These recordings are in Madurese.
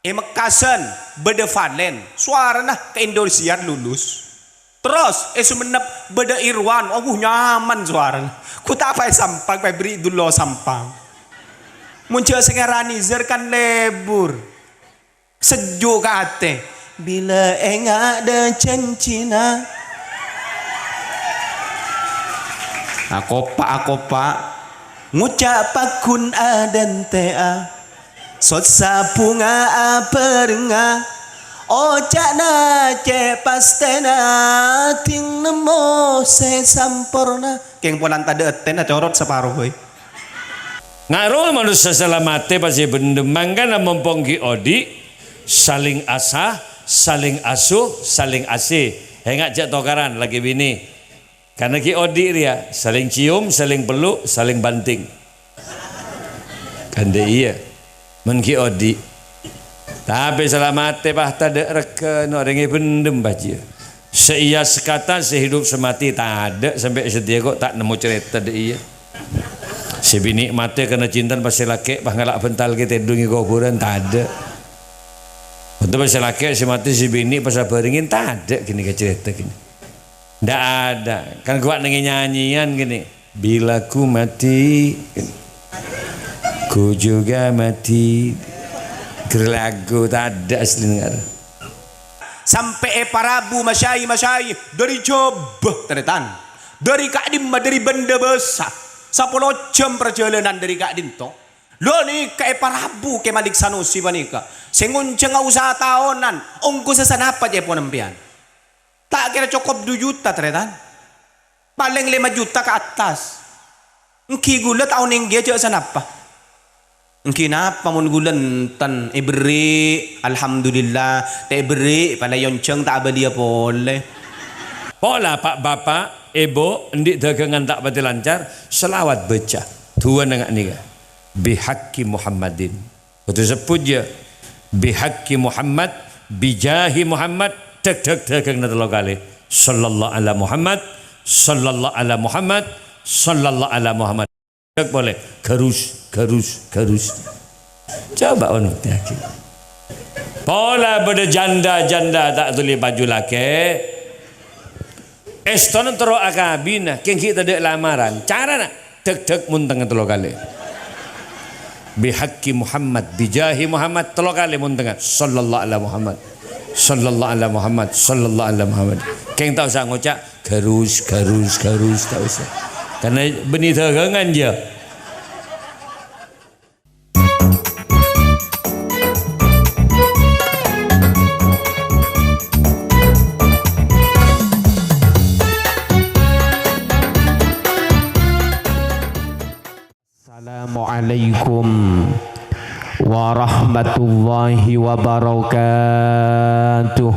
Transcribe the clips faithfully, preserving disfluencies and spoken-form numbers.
È Mekkasân bâḍâ Valen, sowarana ka Indosiar lulus. Terros è Songennep bâḍâ Irwan, awuh nyaman sowarana. Ghu ta' pas è Sampang, pas èberri' ḍullu Sampang. Mon jhâ' sè ngarani Zar kan lebur. Sejuk ka atè. Bilâ enga' ḍâ' janjina. Akopa'-akopa'. Ngoca' pagghun adhânte'a. Sossa bhunga abhârengnga. Oca'na cè' pastèna ḍing nemmo sè samporna. Kèng polana taḍâ' ètèna corot saparo bhâi. Nga' rowa manossa sè la matè pas èbhendhem, mangkana mompong ghi' oḍi', saling asah, saling asuh, saling asih. Enga' jhâ' tokaran lakè binè. Karna ghi' oḍi' rèya, saling cium, saling peluk, saling banting. Kan ḍâ' iyâ. Mon ghi' oḍi'. Tapè sè la matè pas taḍâ' règhâna orèng èbhendhem, pas jiyâ. Sè iyâ sakata, sè hidup sè matè taḍâ', sampè' satèya ko' ta' nemmo carèta ḍâ' iyâ. Sè binè' matè karna cinta pas sè lakè' pas ngala' bhântal ghi' tèḍung è kobhurân, taḍâ'. Otabâ sè lakè' sè matè sè binè' pas abhârengngè, taḍâ' ghânèka carèta ghânèka. Ndak ada. Kan ghu neng nyanyian gini. Bila ku mati, ku juga mati. Ghâr lagu taḍâ' asli nèngghâr. Sampè' èparabu masyai-masyai ḍâri Jhâbâ, tarètan. Ḍâri ka'ḍimma, ḍâri bândhâ bâsa. Sapolo jhâm parjhâlânan ḍâri ka'ḍinto. Lho, nèka èparabu Kè Malik Sanusi panèka. Sè ngonjhângnga usaha taonan, ongghu sè sanapa ca'èpon sampèyan? Ta' kèra cokop ḍu juta, tarètan. Palèng lèma juta ka attas. Èngghi ghulâ ta' onèng ghi' jhâ' sanapa. Èngghi napa mon ghulâ enten èberri', alhamdulillah, ta' èberri', palèng èonjhâng ta' abâliyâ polè. Pola, Pa', Bapa', Èbhu, anḍi' ḍâghângan ta' patè lancar, shalawat bâca. Ḍuwâna nga' nèka. Bihaqqi Muhammadin. Kodhu sebbhut, yâ. Bihaqqi Muhammad, bijahi Muhammad, dhâk-dhâk ḍâghângnga tello kalè. Sallallahu ala Muhammad, sallallahu ala Muhammad, sallallahu ala Muhammad. Dhâk polè, ghârus, ghârus, ghârus. Coba ono tèyaghi. Pola bâḍâ janda-janda ta' ḍuli paju lakè. Èstona terro akabina, kèng ghi' taḍâ' lamaran. Carana, dhâk-dhâk montengnga tello kalè. Bihaqqi Muhammad, bijahi Muhammad, tello kalè montengnga. Sallallahu ala Muhammad. Sallallahu ala Muhammad. Sallallahu ala Muhammad. Kèng ta' osa ngoca', ghârus, ghârus, ghârus, ta' osa. Karna bânnè ḍâghângan, yâ. Assalamualaikum warahmatullahi wabarakatuh.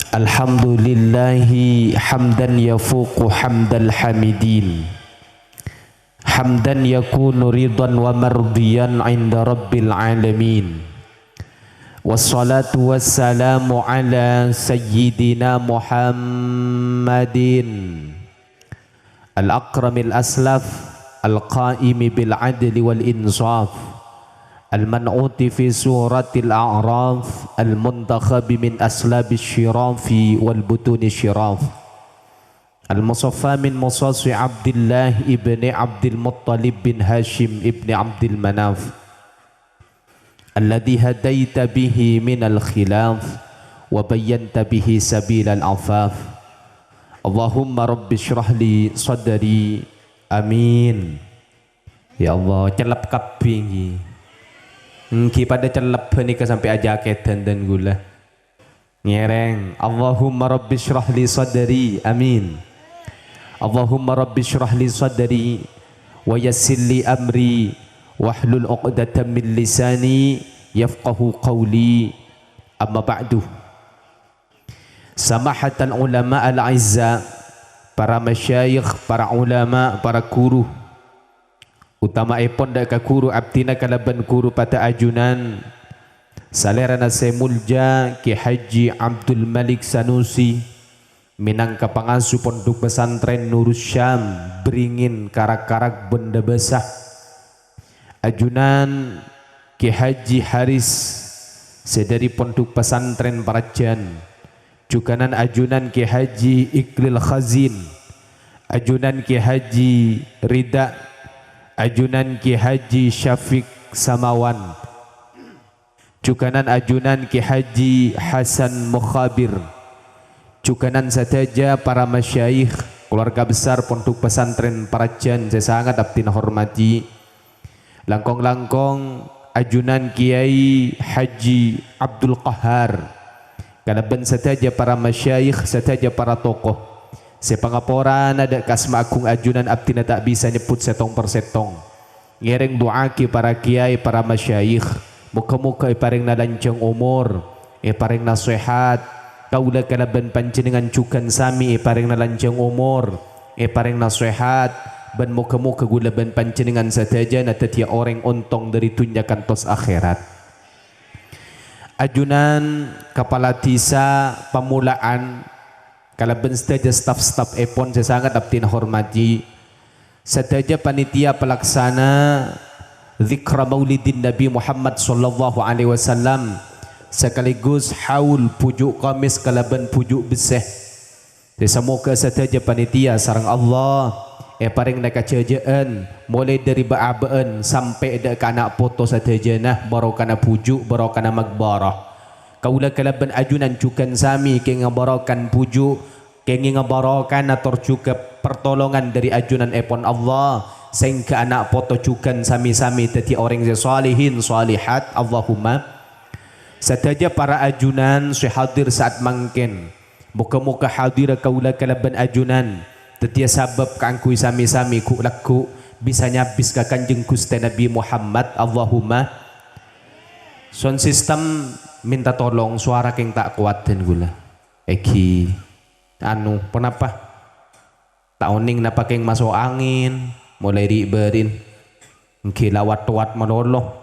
Alhamdulillahi hamdan yafuqu hamdal hamidin. Hamdan yakunu ridhan wa mardiyan 'inda rabbil 'alamin. Wassalatu wassalamu ala sayyidina Muhammadin al-akramil aslaf, al-qaimi bil adli wal insaf, al-man'uti fi suratil a'raf, al-muntakhabi min aslabis syirafi wal butuni syiraf. Al-Musaffa min Musasi Abdillah ibni Abdil Muttalib bin Hashim ibni Abdil Manaf. Alladhi hadaita bihi minal khilaf wa bayyanta bihi sabilal afaf. Allahumma rabbi shrah li sadri. Amin. Ya Allah, cellep kabbhi ngghi. Ngghi padha cellep ghânèka sampè' ajâkèdhân dân ghulâ. Ngèrèng, Allahumma rabbi shrah li sadri. Amin. Allahumma rabbi shrah li sadri wa yassir li amri wahlul 'uqdatam min lisani yafqahu qawli. Amma ba'du. Samahatal ulama al-a'izza, para masyayikh, para ulama, para guru. Utamaèpon ḍâ' ka ghuru abdhina kalabân ghuru padâ ajunan, salèrana sè molja Kè Haji Abdul Malik Sanusi, mènangka pangasuh Pondhuk Pesantren Nurus Syam, Beringin, Karak-Karak, Bendabasa. Ajunan Kè Haji Haris sè dhâri Pondhuk Pesantren Parajân, jhughânan ajunan Kè Haji Iklil Khazin, ajunan Kè Haji Rida, ajunan Kè Haji Syafiq Samawan, jhughânan ajunan Kè Haji Hasan Mukhabir, jhughânan sadhâjâ para masyayikh, keluarga besar Pondhuk Pesantren Parajân sè sanget abdhina hormadhi. Langkong-langkong ajunan Kèyaè Haji Abdul Qahar, kalabân sadhâjâ para masyayikh, sadhâjâ para tokoh, sè pangaporana dhâ' ka asma agung ajunan abdhina ta' bisa nyebbhut sèttong per sèttong. Ngèrèng du'aaghi para kèyaè, para masyayikh, moghâ-moghâ èparèngana lanjhâng omor, èparèngana sehat. Kaulâ kalabân panjhennengngan jhughân samè èparèngana lanjhâng omor, èparèngana sehat, bân moghâ-moghâ kaulâ bân panjhennengngan sadhâjâna dhâddhiyâ orèng ontong dhâri dhunnya kantos akhèrat. Ajunan kapala dhisa Pamola'an kalabân sadhâjâ staf-stafèpon sè sanget abdhina hormadhi, sadhâjâ panitia palaksana Zikra Maulidin Nabi Muhammad sallallahu alaihi wasallam, sakaligus haul bhuju' kemès kalabân bhuju' bessè. Sè samoghâ sadhâjâ panitia sareng Allah èparèngana kajhâjâ'ân, molaè dhâri bâ'-abâ'ân sampè' dhâ' ka ana' poto sadhâjâna, barokana bhuju', barokana maghbarah. Kaulâ kalabân ajunan jhughân samè kèngèng barokana bhuju', kèngèng barokana tor jhughân pertolongan dhâri ajunanèpon Allah, sèngghâ ana' poto jhughân samè-samè dhâddhi orèng sè shalihin shalihat. Allahumma. Sadhâjâ para ajunan sè hadir sa'at mangkèn, moghâ-moghâ hadirra kaulâ kalabân ajunan dhâddhiyâ sabâb kaangghuy samè-samè ghu'-lagghu' bisa nyabis ka Kanjeng Ghustè Nabi Muhammad. Allahumma. Sound system minta tolong, sowara kèng ta' kowadhân kaulâ. Èngghi, anu, ponapa? Ta' onèng napa kèng maso' angèn, molaè ri'-bâri'na. Èngghi la wat-towat malolo.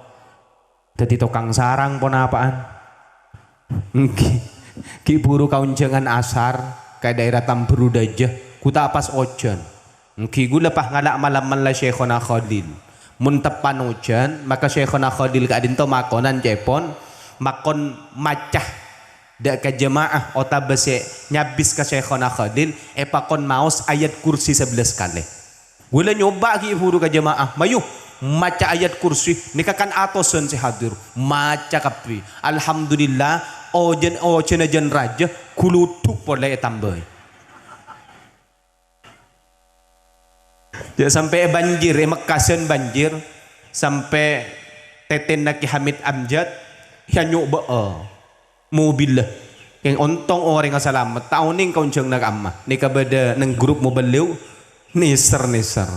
Dhâddhi tokang sarang ponapa'an. Èngghi, ghi' buru ka onjhângan asar, ka dhaèra Tamberu Dâjâ, ghu ta' pas ojhân. Èngghi kaulâ pas ngala' malem mella Syaikhona Khalil. Mon teppan ojhân, maka Syaikhona Khalil ka'dinto makonan ca'èpon, makon maca dhâ' ka jema'ah otabâ sè nyabis ka Syaikhona Khalil, èpakon maos ayat kursi sabellâs kalè. Kaulâ nyoba ghi' buru ka jema'ah, mayu, maca ayat kursi, nèka kan atosan sè hadir, maca kabbhi. Alhamdulillah, ojhân-, ojhânna jân rajâ, ghuludhuk polè ètambâi. Jhâ' sampè' banjir, è Mekkasân banjir, sampè' tètèna Kè Hamid Amjad, èanyo'bâ'â mobilla. Kèng ontong orèngnga salamet, ta' onèng ka onjhângnga ka'amma. Nèka bâdâ neng grup mobelliu, nèser-nèser.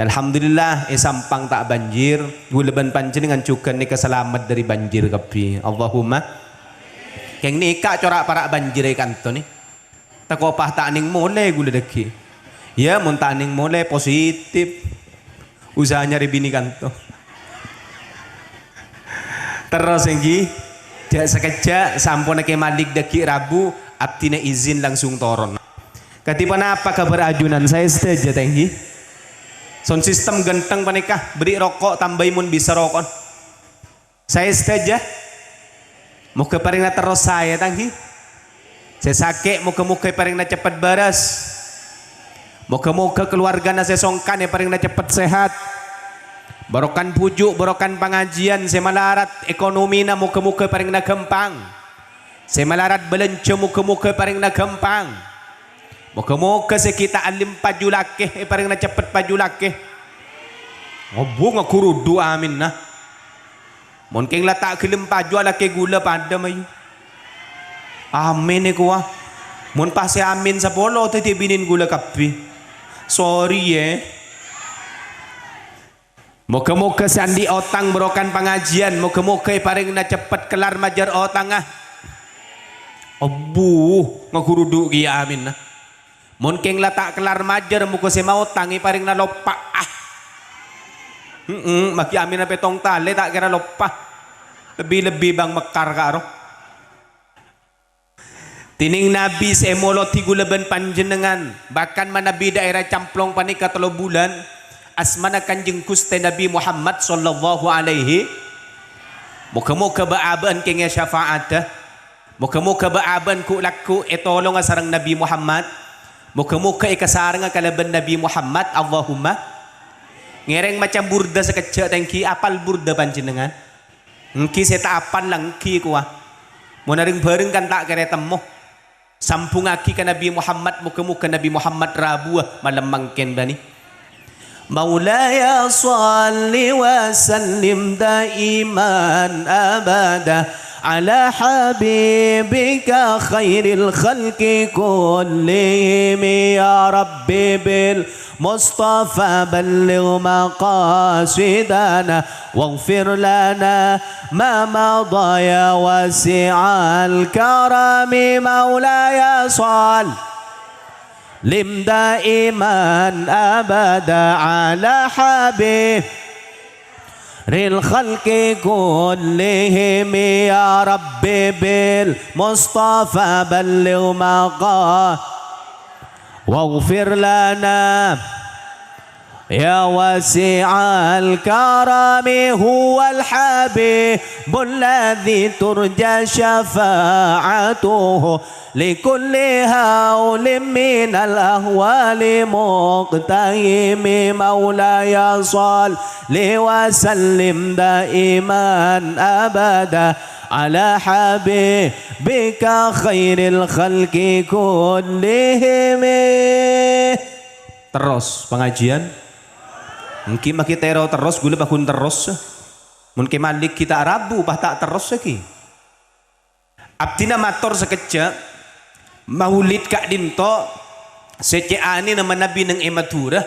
Alhamdulillah, è Sampang ta' banjir, kaulâ bân panjhennengngan jhughân nèka salamet dhâri banjir kabbhi. Allahumma. Kèng nèka cora' para' banjir è kanto nè. Tako' pas ta' nèng molè kaulâ dhâggi'. Yâ, mon ta' nèng molè, positif. Usaha nyarè binè kanto. Terros, èngghi. Jhâ' sakejjhâ', samponna Kè Malik dhâggi' rabu, abdhina izin langsung toron. Kadhi ponapa kabhâr ajunan? Saè sadhâjâ, ta' èngghi? Sound system ghântheng panèka, bherri' roko' tambâi mon bisa roko'na. Saè sadhâjâ? Moghâ parèngna terros saè, ta' èngghi? Sè sakè' moghâ-moghâ èparèngna ceppet bârâs. Moghâ-moghâ kalowarghâna sè songkan èparèngna ceppet sehat. Barokan bhuju', barokan pangajiyân, sè malarat ekonomina moghâ-moghâ èparèngna ghâmpang. Sè malarat bâlânjhâ moghâ-moghâ èparèngna ghâmpang. Moghâ-moghâ sè ghi' ta' ghellem paju lakè èparèngna ceppet paju lakè. Ngobbhu ngaghurudhu aminna. Mon kèng la ta' ghellem paju alakè kaulâ padâ, mayu. Amin, èkowa. Mon pas sè amin sapolo dhâddhiyâ binèn kaulâ kabbhi. Sorry, yâ. Moghâ-moghâ sè andi' otang barokan pangajiyân, moghâ-moghâ èparèngana ceppet kellar majâr otangnga. Obu, ngaghurudhu kèya aminna. Mon kèng la ta' kellar majâr, moghâ sè maotang èparèngana loppa. Ah. He'em, maghi amina pèttong talè ta' kèra loppa. Lebbi-lebbi bâng mekkar karo. Dhinèng Nabbhi sè èmolodhi kaulâ bân panjhennengngan, bahkan manabi dhaèra Camplong panèka tello bulân, Asmana Kanjeng Ghustè Nabbhi Muhammad sallallahu alaihi. Moghâ-moghâ bâ'-abâ'ân kèngèng syafa'adhâ. Moghâ-moghâ bâ'-abâ'ân ghu'-lagghu' ètolonga sareng Nabbhi Muhammad. Moghâ-moghâ èkasarengnga kalabân Nabbhi Muhammad. Allahumma. Ngèrèng maca burda sakejjhâ' ta' ènggi, apal burda panjhennengngan? Ènggi, sè ta' apal la ènggi kowa. Mon areng-bhâreng kan ta' kèra ètemmo. Sambhungngaghi ka Nabbhi Muhammad, moghâ-moghâ Nabbhi Muhammad rabuwâ malem mangkèn bânnè. مولاي صل وسلم دائما أبدا على حبيبك خير الخلق كلهم يا رب بال مصطفى بلغ مقاصدنا واغفر لنا ما مضى يا واسع الكرم. مولاي صل لم دائما أبدا على حبيب الخلق كلهم يا رب بالمصطفى بلغ مقا واغفر لنا يا واسع الكرم. هو الحبيب الذي ترجى شفاعته لكل هول من الأهوال مقتحم. مولاي صل وسلم دائما أبدا على حبيبك خير الخلق كلهم. Terros pangajiân. Ènggi maghi tèro terros, ghulâ pagghun terros. Mon Kè Malik ghi' ta' rabu, pas ta' terros ghi. Abdhina mator sakejjhâ', maulid ka'dinto sè cè' anèna manabi neng è Madhurâ,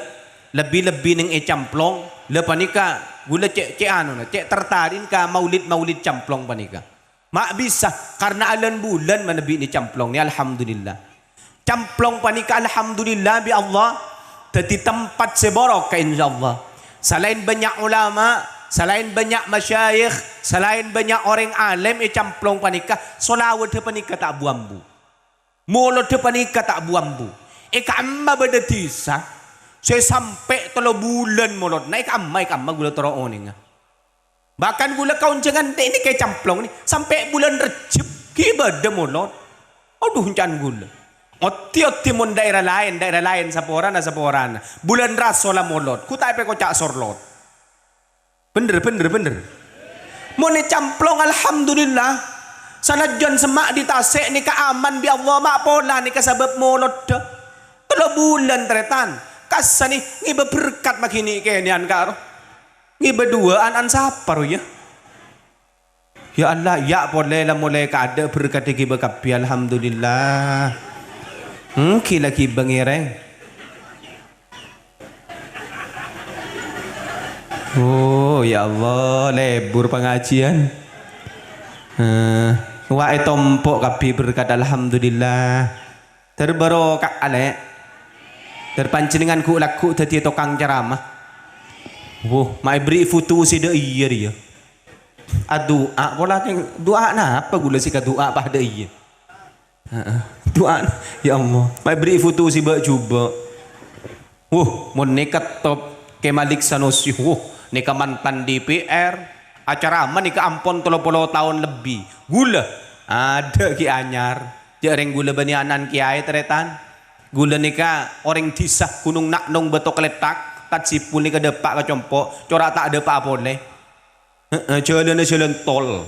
lebbi-lebbi neng è Camplong, la panèka ghulâ cè', cè' anona, cè' tertarik ka maulid-maulid Camplong panèka. Ma' bisa, karna alan-bulan manabi neng è Camplong nè, alhamdulillah. Camplong panèka, alhamdulillah, bi' Allah, dhâddhi tempat sè barokah, insyaallah. Salaèn bânnya' ulama, salaèn bânnya' masyayikh, salaèn bânnya' orèng alèm è Camplong panèka, solawadhâ panèka ta' bu-ambu. Molodhâ panèka ta' bu-ambu. È ka'emma bâdâ dhisa sè sampè' tello bulân molodhâ. È ka'emma, è ka'emma ghulâ terro onènga. Bahkan ghulâ kaonjhângan nè'-nèka è Camplong nè, sampè' bulân Rejjhep ghi' bâdâ molod. Adhu, ca'na ghulâ. Oddhi-oddhi mon daerah laèn, daerah laèn saporana, saporana. Bulân raso la molod, ghu ta' èpèkoca' sorlot. Bhender, bhender, bhender. Mon è Camplong, alhamdulillah. Sanajjân semma' è tasè' nèka aman bi' Allah, ma' pola nèka sabâb molodhâ. Tello bulân, tarètan. Kassa' nè, ngibâ berkat maghi nè' kènè'an karo. Ngibâ duwâ'ân, an sapa rowa, yâ? Ya Allah, yâ' polè la molè kaadâ' berkat èghibâ kabbhi, alhamdulillah. Ènggi la ghibâ ngèrèng. Oh, ya Allah, lebur pangajiân. Eh, wa' ètompo' kabbhi berkat, alhamdulillah. Dâr bârokah, Lè'. Dâr panjhennengngan ghu'-lagghu' dhâddhiyâ tokang ceramah. Wuh, ma' èberri' foto sè dâ' iyâ rèya. Adu'a pola kèng, du'a napa ghulâ sè kadu'a padâ iyâ? Heeh. Du'a, ya Allah, ma' èberri' foto sè bâ'-jhubâ'. Wuh, mon nèka top Kè Malik Sanusi, wuh, nèka mantan D P R, acara ma' nèka ampon tello polo taon lebbi. Ghulâ, adâ' ghi' anyar. Jhâ' rèng ghulâ bânnè ana'na kèyaè, tarètan. Ghulâ nèka orèng dhisa Gunung Naknong Bâto Kletthak, Tatsipul nèka dâpa' ka compo', cora' ta' dâpa'a polè. Heeh, jhâlânna jhâlân tol.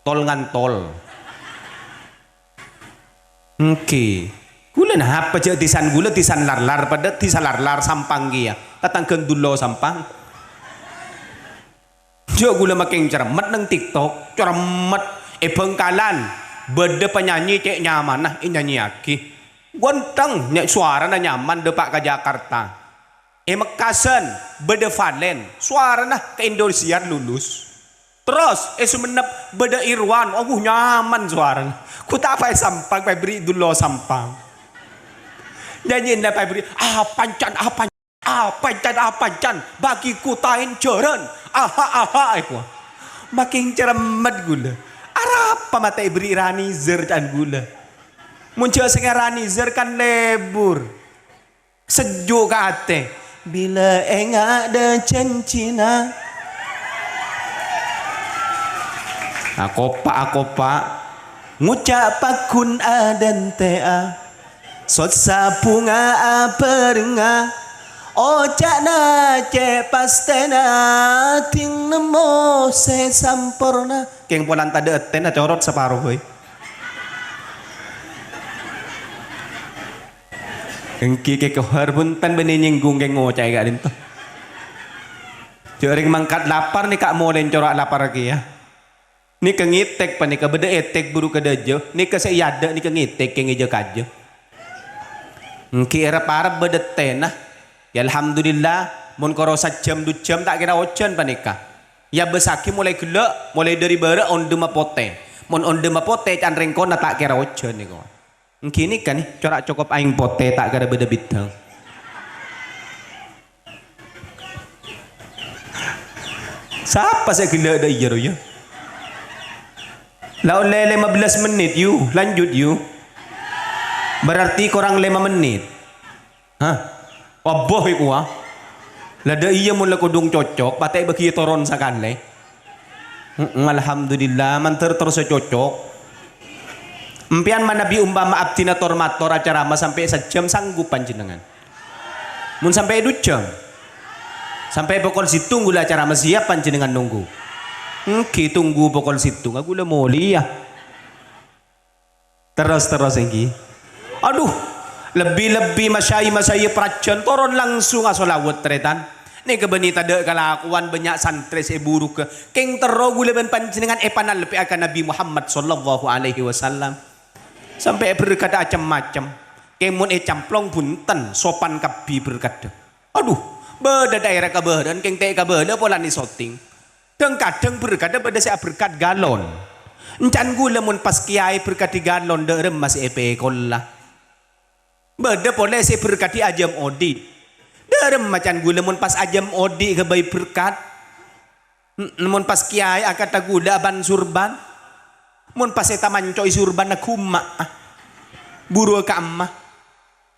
Tol ngantol. Ènggi. Ghulâ napa jhâ' dhisa ghulâ dhisa Larlar, padâ dhisa Larlar Sampang kèya. Tatangghâna Dullo Sampang. Jhâ' ghulâ makèng cermet neng TikTok, cermet. È Bhângkalan, bâdâ panyanyi cè' nyamana ènyanyiyaghi. Ghânteng, nya-, sowarana nyaman dâpa' ka Jakarta. È Mekkasân, bâdâ Valen, sowarana ka Indosiar lulus. Terros, è Songennep, bâdâ Irwan, awuh, nyaman sowarana. Ghu ta' paè Sampang, paè èberri' Dullo Sampang. Nyanyina paè èberri', "Ah, pancan, ah, pancan." Apancan, apancan, bagi kutain jaran. Aha, aha, èkowa. Makèng cermet ghulâ. Arapa matè èberri' Ranizer ca'na ghulâ. Mon jhâ' sènga' Ranizer kan lebur. Sejuk ka atè. Bilâ enga' dâ janjina. Akopa'-akopa'. Ngoca' paggun adântè'a. Sossa bhunga abhârengnga. Oca'na cè' pastèna dhing nemmo sè samporna. Kèng polana tadâ' ètèna corot saparo bhâi. Èngghi Kè Kohar, bhunten bânnè nyènggung kèng ngoca'è ka'dinto. Jhâ' rèng mangkat lapar nèka molè cora' lapar kèya. Nèka ngètèk panèka bâdâ ètèk buru ka dâjâ, nèka sè èadâ' nèka ngètèk kèng è jâ-kajâ. Èngghi èrep-arep bâdâ ètèna. Ya alhamdulillah, mon koro sajjhâm du jhâm ta' kèra ojhân panèka. Yâ bâsaghi molaè ghellâ', molaè dâri bârâ' ondhâmma potè. Mon ondhâmma potè can rèng kona ta' kèra ojhân nèko. Èngghi nèka nè, cora' cokop aèng potè ta' kèra bâdâ bidhâng. Sapa sè ghellâ' dâ' iyâ, ro, yâ? La ollè lima belas menit, yu. Lanjut, yu. Berarti korang lima menit. Hah? Abâ' èkowa. La dâ' iyâ mon la kodhung cocok, patè' bâghi toron sakalè. Heeh, alhamdulillah, mandhâr terros cocok. Empèyan manabi umpama abdhina tor-mator acarama sampè' sajjhâm, sanggup panjhennengngan? Mon sampè' du jhâm? Sampè' pokol sèttong ghulâ acarama, siap panjhennengngan nongghu? Èngghi, tonggu pokol sèttong, ghulâ molèya. Terros, terros èngghi. Adhu, lebbi-lebbi masyai-masyai parajân toron langsung asholawat, tarètan. Nèka bânnè tadâ' kalakowan bânnya' santrè sè èburughâ. Kèng terro ghulâ bân panjhennengngan èpanalpè'a ka Nabbhi Muhammad sallallahu alaihi wasallam. Sampè' berkadhâ acem-macem. Kèng mon ècamplong bhunten, sopan kabbhi berkadhâ. Adhu, bâdâ dhaèra kabârâ'ân kèng ta' èkabâlâ polana syuting. Dhâng-kadhâng berkadhâ bâdâ sè aberkat galon. Encan ghulâ mon pas kèyaè berkadhi galon, dâ' remma sè èpèkolla. Bâdâ polè sè berkadhi ajâm odi'. Dâ' remma can ghulâ mon pas ajâm odi' ghâbây berkat. N-, mon pas kèyaè akata ghulâ abân surban. Mon pas ètamanco'è surbanna ghumma'a. Buru ka'emma.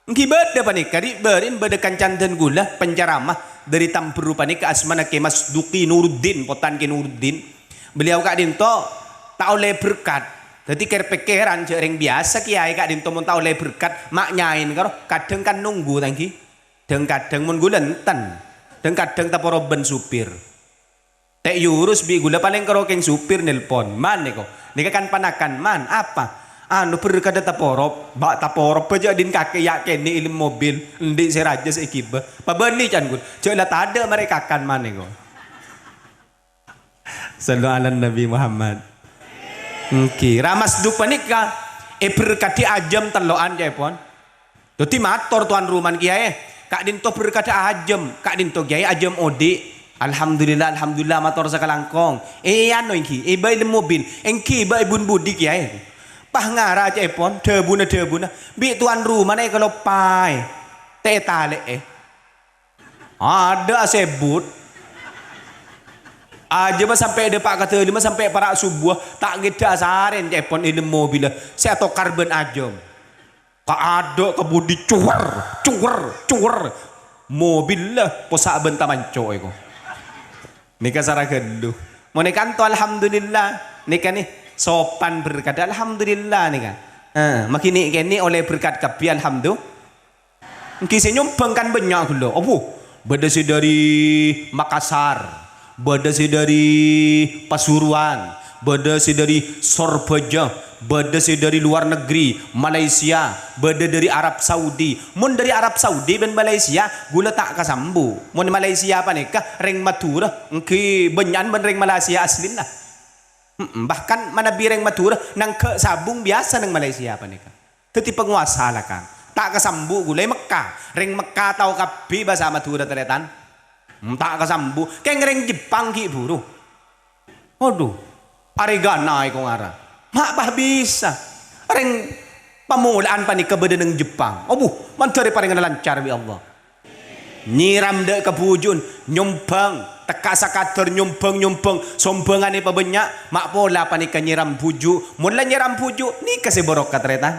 Èngghi bâdâ panèka, ri'-bâri'na bâdâ kancana dân ghulâ, penceramah dâri Tambherru panèka, asmana Kè Masduki Nuruddin, pottan Kè Nuruddin. Beliau ka'dinto ta' ollè berkat. Dhâddhi kèr-pèkkèran jhâ' rèng biyasa kèyaè ka'dinto mon ta' ollè berkat, ma' nyaèna karo, kadhâng kan nongghu, ta' èngghi. Dhâng-kadhâng mon ghulâ enten. Dhâng-kadhâng taporo bân supir. Ta' èurus bi' ghulâ, palèng karo kèng supir nelpon, "Man," nèko. "Nèka kan-panakan, Man." "Apa?" "Anu, berkadhâ taporo." "Bâ' taporo bâjâ' din kakè ya' kènè' è dâlem mobil. Endi' sè rajâ sè èghibâ?" "Pabâli," can ghulâ. "Jhâ' la tadâ' marè kakan, Man," nèko. Shallu ala Nabi Muhammad. Èngghi, Ramasduk panèka èberkadhi ajâm tello'an, ca'èpon. Dhâddhi mator towan romana, "Kèyaè, ka'dinto berkadhâ ajâm, ka'dinto kèyaè ajâm odi'." "Alhamdulillah, alhamdulillah," mator sakalangkong. "È anu èngghi, è bâ' è dâlem mobil, èngghi bâ' è bun budi kèyaè." Pas ngara ca'èpon, dhâbuna-dhâbuna, bi' towan romana èkaloppaè, ta' ètalè'è. Adâ' asèbut. Ajâmma sampè' dâpa' ka dâlemma sampè' para' subuh, ta' ngèdhâ asarèn ca'èpon è dâlem mobilla sè atokar bân ajâm. Ka adâ' ka budi cuwèr, cuwèr, cuwèr. Mobilla possa' bân tamanco' èko. Nèka sara ghâllu. Mon è kanto, alhamdulillah. Nèka nè, sopan berkadhâ, alhamdulillah nèka. Heh, maghi nè' kènè' ollè berkat kabbhi, alhamdu-, Èngghi sè nyombhâng kan bânnya' ghellâ'. Abbhu, bâdâ sè dâri Makassar, bâdâ sè dâri Pasuruan, bâdâ sè dâri Sorbhâjâ, bâdâ sè dâri luar negeri, Malaysia, bâdâ dâri Arab Saudi. Mon dâri Arab Saudi bân Malaysia, ghulâ ta' kasambu'. Mon Malaysia panèka rèng Madhurâ, èngghi bânnya'an bân rèng Malaysia aslina. He'em, bahkan manabi rèng Madhurâ nangghâ' sabung biyasa neng Malaysia panèka. Dhâddhi pangowasa la kan. Ta' kasambu' ghulâ è Mekka. Rèng Mekka tao kabbhi bhâsa Madhurâ, tarètan. Hmm, ta' kasambu'. Kèng rèng Jepang ghi' bhuru. Adhu, arè ghâna èko ngara. Ma' pas bisa. Rèng pamola'an panèka bâdâ neng Jepang. Abbhu, mandhâr èparèngana lancar bi' Allah. Nyèram dâ' ka bhuju'na, nyombhâng, tekka' sakadâr nyombhâng-nyombhâng, sombhângan èpabânnya', ma' pola panèka nyèram bhuju'. Mon la nyèram bhuju', nèka sè barokah, tarètan.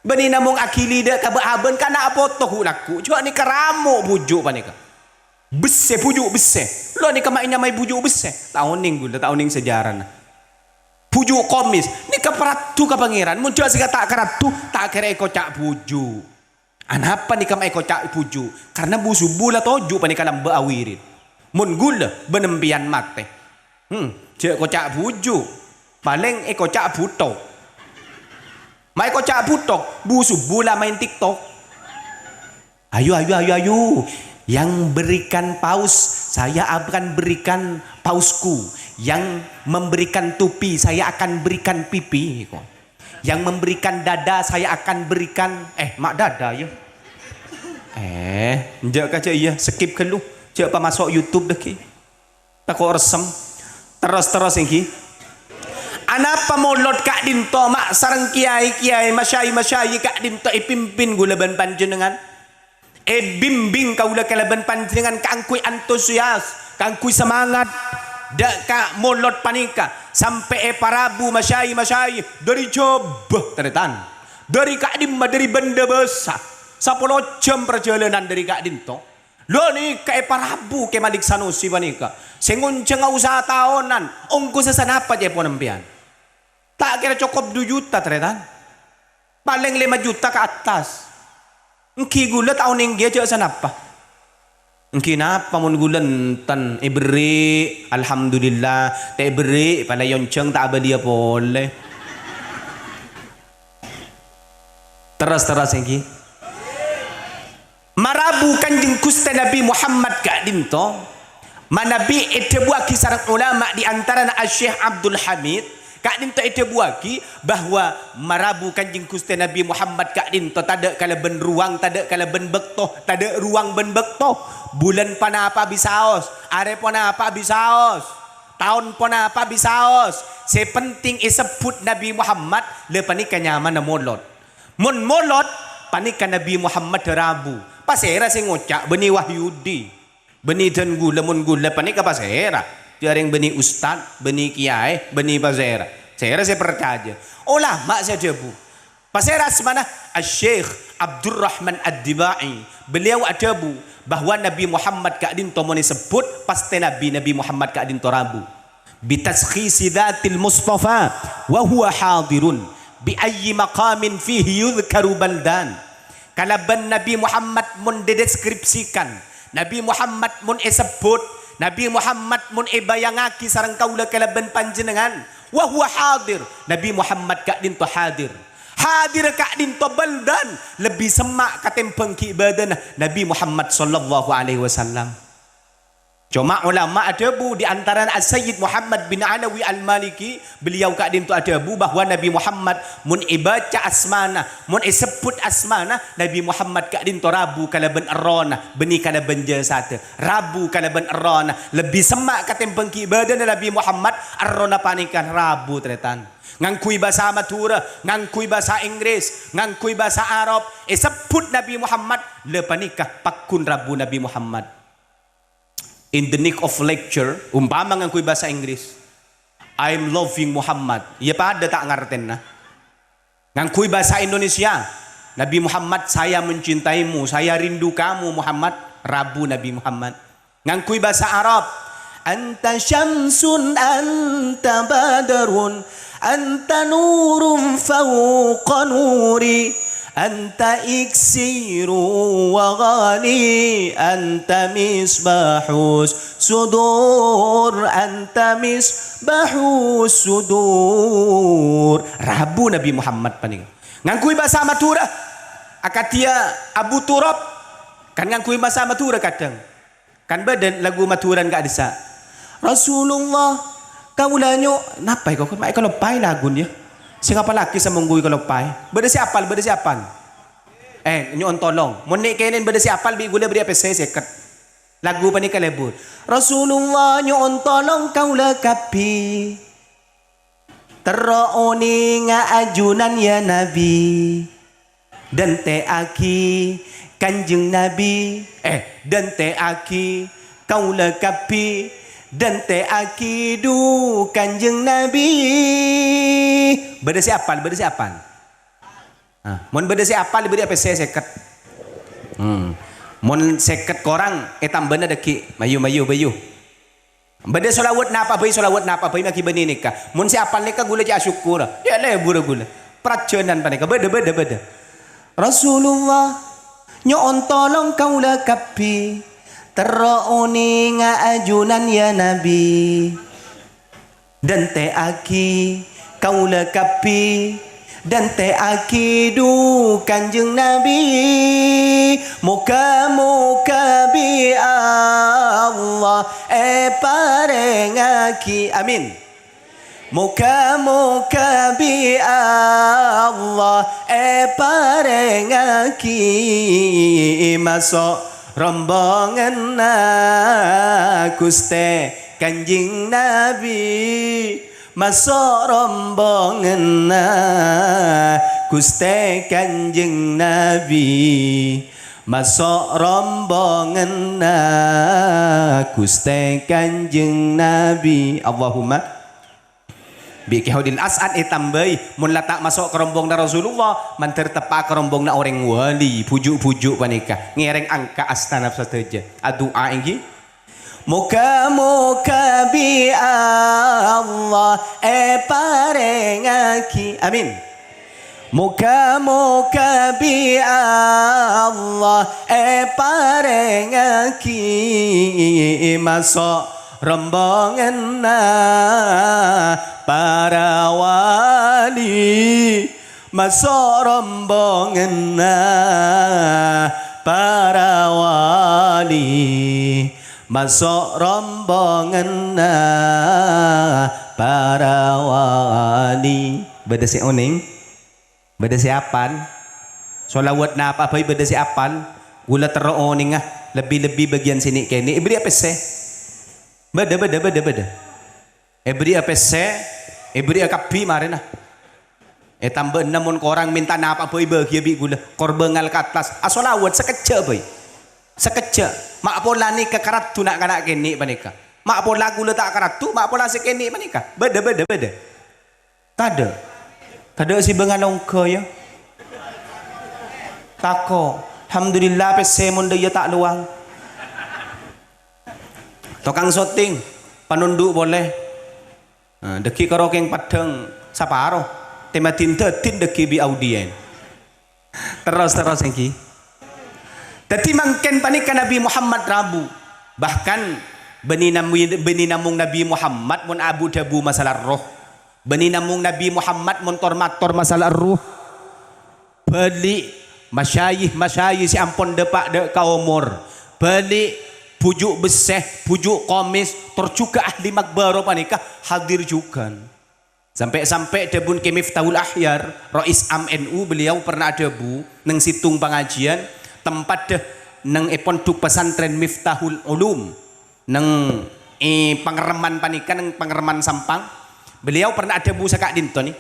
Bânnè namong aghili dâ' ka bâ'-abâ'na kana' poto ghu'-lagghu', jhâ' nèka ramo' bhuju' panèka. Bessè, bhuju' bessè. Lo nèka ma' ènyamaè bhuju' bessè. Ta' onèng ghulâ, ta' onèng sejarana. Bhuju' komis. Nèka paraddhu ka Pangèran. Mon jhâ' sè ta' karaddhu, ta' kèra èkoca' bhuju'. Anapa nèka ma' èkoca' bhuju'? Karna bu-subu la toju' panèka lambâ' awirid. Mon ghulâ, bân empèyan matè. Hmm, jhâ' koca' bhuju'. Palèng èkoca' bhuthok. Ma' èkoca' bhuthok, bu-subu la maèn TikTok. Ayo, ayo, ayo, ayo. Yang berikan paus, saya akan berikan pausku. Yang memberikan topi, saya akan berikan pipi. Yang memberikan dada, saya akan berikan, eh, ma' dada, ya. Eh, enjâ' ka jhâ' iyâ, skip ghâllu. Jhâ' pamaso' YouTube dhâggi'. Tako' ressem. Terros-terros èngghi. Anapa molod ka'dinto ma' sareng kèyaè-kèyaè, masyai-masyai ka'dinto èpimpin ghulâ bân panjhennengngan? Èbimbing kaulâ kalabân panjhennengngan kaangghuy antusias, kaangghuy semangat. Dâ' ka molod panèka sampè' èparabu masyai-masyai dâri Jhâbâ, tarètan. Dâri ka'dimma, dâri Bândâbâsa. Sapolo jam parjhâlânan dâri ka'dinto. Lo nèka èparabu Kè Malik Sanusi panèka, sè ngonjhânga usaha taonan, ongghu sè sanapa ca'èpon empèyan? Ta' kèra cokop du juta, tarètan. Palèng lèma juta ka attas. Èngghi ghulâ ta' onèng kèya jhâ' sanapa. Èngghi napa mon ghulâ enten èberri', alhamdulillah, ta' èberri', pala èonjhâng ta' abâliyâ polè. Terros-terros èngghi. Marabu Kanjeng Ghustè Nabbhi Muhammad ka'dinto, manabi èdhâbuwâghi sareng ulama di antarana Asy-Syaikh Abdul Hamid, ka'dinto èdhâbuwâghi bahwa marabu Kanjeng Ghustè Nabbhi Muhammad ka'dinto tadâ' kalabân ruwang, tadâ' kalabân bâkto, tadâ' ruwang bân bâkto. Bulân ponapa bisaos, arè ponapa bisaos, taon ponapa bisaos. Sè penting èsebbhut Nabbhi Muhammad, la panèka nyamana molod. Mon molod, panèka Nabbhi Muhammad rabu. Pasèra sè ngoca', bânnè Wahyudi? Bânnè dân ghulâ, mon ghulâ panèka pasèra? Jhârèng bânnè ustad, bânnè kèyaè, bânnè pasèra? Sèra sè parcajâ? Ulama sè adhâbu. Pasèra asmana? Asy-Syaikh Abdurrahman Ad-Dibai. Beliau adhâbu bahwa Nabbhi Muhammad ka'dinto mon èsebbhut, pastè Nabbhi, Nabbhi Muhammad ka'dinto rabu. Bitaskhisi dzatil Mustafa wa huwa hadirun, bi ayyi maqamin fihi yudhkaru baldan. Kalabân Nabbhi Muhammad mon dideskripsikan, Nabbhi Muhammad mon èsebbhut, Nabbhi Muhammad mon èbâjângaghi sareng kaulâ kalabân panjhennengngan, wa huwa hadir, Nabbhi Muhammad ka'dinto hadir. Hadir ka'dinto baldan, lebbi semma' katèmbhâng ghi' bâdânna Nabbhi Muhammad sallallahu alaihi wasallam. Coma ulama adhâbu, di antarana As-Sayyid Muhammad bin Alawi Al-Maliki, beliau ka'dinto adhâbu bahwa Nabbhi Muhammad mon èbâca asmana, mon èsebbhut asmana, Nabbhi Muhammad ka'dinto rabu kalabân errohna, bânnè kalabân jasadda, rabu kalabân errohna, lebbi semma' katèmbhâng ghi' bâdânna Nabbhi Muhammad, errohna panèka rabu, tarètan. Ngangghuy bhâsa Madhurâ, ngangghuy bhâsa Inggris, ngangghuy bhâsa Arab, èsebbhut Nabbhi Muhammad, la panèka pagghun rabu Nabbhi Muhammad. In the nick of lecture, umpama ngangghuy bhâsa Inggris, "I'm loving Muhammad." Iyâ padâ ta' ngartèna. Ngangghuy bhâsa Indonesia, "Nabi Muhammad, saya mencintaimu, saya rindu kamu, Muhammad." Rabu Nabi Muhammad. Ngangghuy bhâsa Arab, "Anta syamsun, anta badarun, anta nurun fauqa nuri." Anta iksiru wa ghali, anta misbahus sudur, anta misbahus sudur. Rabu Nabi Muhammad panèka. Ngangghuy bhâsa Madhurâ. Akadhi Abu Turab. Kan ngangghuy bhâsa Madhurâ kadhâng. Kan bâdâ lagu Madhurâna ka'dissa'. "Rasulullah, kaulâ nyo-," napa èko? Ma' èkaloppaè laguna, yâ? Sè ngapallaghi samonggu èkaloppaè. Bâdâ sè apal, bâdâ sè apal? Eh, nyo'on tolong. Mon nè' kènè'en bâdâ sè apal, bi' ghulâ bâriyâ pèssè sèket. Lagu panèka lebur. "Rasulullah, nyo'on tolong kaulâ kabbhi. Terro onènga ajunan, yâ Nabi. Dântè'aghi Kanjeng Nabi, eh, dântè'aghi kaulâ kabbhi, dântè'aghi du Kanjeng Nabi." Bâdâ sè apal, bâdâ sè apal? Ah, mon bâdâ sè apal, bâriyâ pèssè sèket. Hmm. Mon sèket korang, ètambâna dhâggi', mayu, mayu, mayu. Bâdâ sholawat napa bhâi, sholawat napa bhâi maghi bânnè nèka. Mon sè apal nèka ghulâ cè' asokkor. Yâ lebur ghulâ. Parjhânan panèka bâdâ, bâdâ, bâdâ. Rasulullah, nyo'on tolong kaulâ kabbhi. Terro onènga ajunan yâ Nabi. Dântè'aghi kaulâ kabbhi, dântè'aghi dhu Kanjeng Nabi. Moghâ-moghâ bi' Allah èparèngaghi. Amin. Moghâ-moghâ bi' Allah èparèngaghi maso' rombonganna Ghustè Kanjeng Nabi, maso' rombonganna Ghustè Kanjeng Nabi, maso' rombonganna Ghustè Kanjeng Nabi. Allahumma. Bi' Kè Kholil As'ad ètambâi, mon la ta' maso' ka rombonganna Rasulullah, mandhâr teppa' ka rombonganna orèng wali, bhuju'-bhuju' panèka, ngèrèng angka' astana sadhâjâ. Adu'a ènggi. Moghâ-moghâ bi' Allah èparèngaghi. Amin. Moghâ-moghâ bi' Allah èparèngaghi maso' rombonganna para wali. Maso' rombonganna para wali, maso' rombonganna para wali. Bâdâ sè onèng? Bâdâ sè apal? Sholawat napa bhâi bâdâ sè apal? Ghulâ terro onènga, lebbi-lebbi bâgiyân sè nè'-kènè'. Èbèrri'â pèssè? Bâdâ, bâdâ, bâdâ, bâdâ. Èbèrri'â pèssè, èbèrri'â kabbhi marèna. Ètambâ'âna mon korang mènta napa bhâi bâgiyâ bi' ghulâ. Kor bângal ka attas, asholawat sakejjhâ' bhâi. Sakejjhâ'. Ma' pola nèka karaddhu na'-kana' kènè' panèka. Ma' pola ghulâ ta' karaddhu, ma' pola sè kènè' panèka. Bâdâ, bâdâ, bâdâ. Tadâ'. Tadâ' sè bângal ongghâ, yâ. Tako'. Alhamdulillah, pèssè mon dâ' iyâ ta' lowang. Tokang soting, panondu' polè. Nah, dâggi' karo kèng peddhâng saparo, tèma din-dâdin dâggi' bi' audien. Terros, terros ènggi. Dâddi mangkèn panèka Nabi Muhammad rabu. Bahkan bânnè nam-, bânnè namong Nabi Muhammad mon abu-dhâbu masalah erroh. Bânnè namong Nabi Muhammad mon tor-mator masalah erroh. Bâli', masyayikh-masyayikh sè ampon dâpa' dâ' ka omor. Bâli', bhuju' bessè, bhuju' komès, tor jhughân ahli makbaro panèka hadir jhughân. Sampè'-sampè' dhâbuna Kè Miftahul Ahyar, Rais Am N U, beliau pernah adhâbu neng sèttong pangajiyân, tempaddhâ neng è Pondok Pesantren Miftahul Ulum. Neng, è, Pangremman panèka, neng Pangremman Sampang, beliau pernah adhâbu saka'dinto, nè,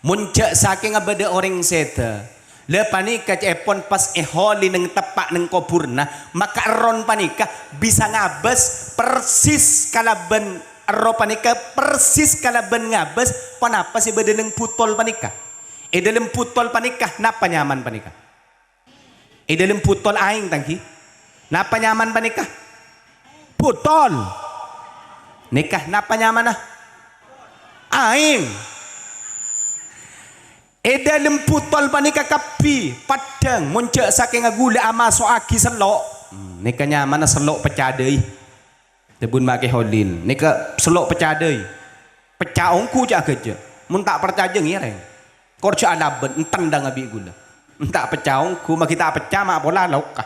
"Mon jhâ' sakènga bâdâ orèng sèdhâ, la panèka ca'èpon pas èholè neng teppa' neng kobhurrâ, maka erron panèka bisa ngabâs persis kalabân, erroh panèka persis kalabân ngabâs ponapa sè bâdâ neng butol panèka." È dâlem butol panèka, napa nyaman panèka? È dâlem butol aèng, tangghi. Napa nyaman panèka? Butol. Nèka napa nyamanna? Aèng. È dâlem butol panèka kabbhi, peddhâng, mon jhâ' sakènga ghulâ amaso'aghi sello'. Hmm, nèka nyamanna sello' pecca dâi. Dhâbuna Ma' Kè Kholil, "Nèka sello' pecca dâi. Pecca ongghu, ca' ghâjâ. Mon ta' parcajâ ngèrèng. Kor jhâ' alabân, ètendhâng bi' ghulâ. Mon ta' pecca ongghu, maghi ta' pecca ma' pola loka."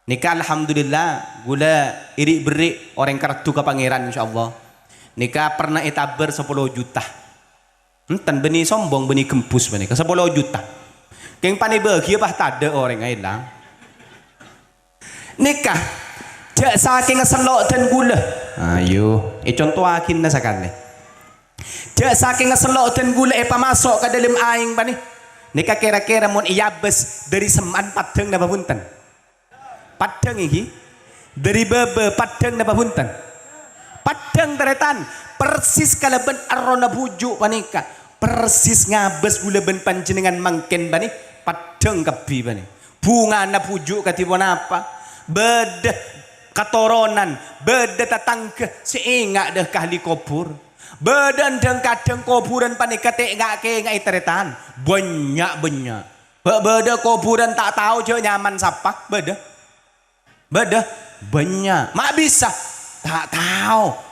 Nèka alhamdulillah, ghulâ iri'-berri' orèng karaddhu ka Pangèran, insyaallah. Nèka pernah ètabâr sapolo juta. Enten bânnè sombong, bânnè ghembus panèka, sapolo juta. Kèng panè bâgiyâ, pas tadâ' orèng aèlang. Nèka, jhâ' sakènga sello' dân ghulâ. Ayo, èconto'aghina sakalè. Jhâ' sakènga sello' dân ghulâ èpamaso' ka dâlem aèng panè. Nèka kèra-kèra mon èabâs dâri semma'an peddhâng napa bhunten? Peddhâng, ènggi? Dâri bâbâ peddhâng napa bhunten? Peddhâng, tarètan. Persis kalabân errohna bhuju' panèka. Persis ngabâs ghulâ bân panjhennengngan mangkèn panè. Peddhâng kabbhi panè. Bhungana bhuju' kadhi ponapa? Bâdâ katoronan, bâdâ tatangghâ sè enga' dâ' ka ahli kobhur. Bâdâ dhâng-kadhâng kobhurân panèka ta' enga'-kènga'è tarètan. Bânnya'-bânnya'. Bâ-, bâdâ kobhurân ta' tao jhâ' nyaman sapa. Bâdâ. Bâdâ. Bânnya'. Ma' bisa. Ta' tao.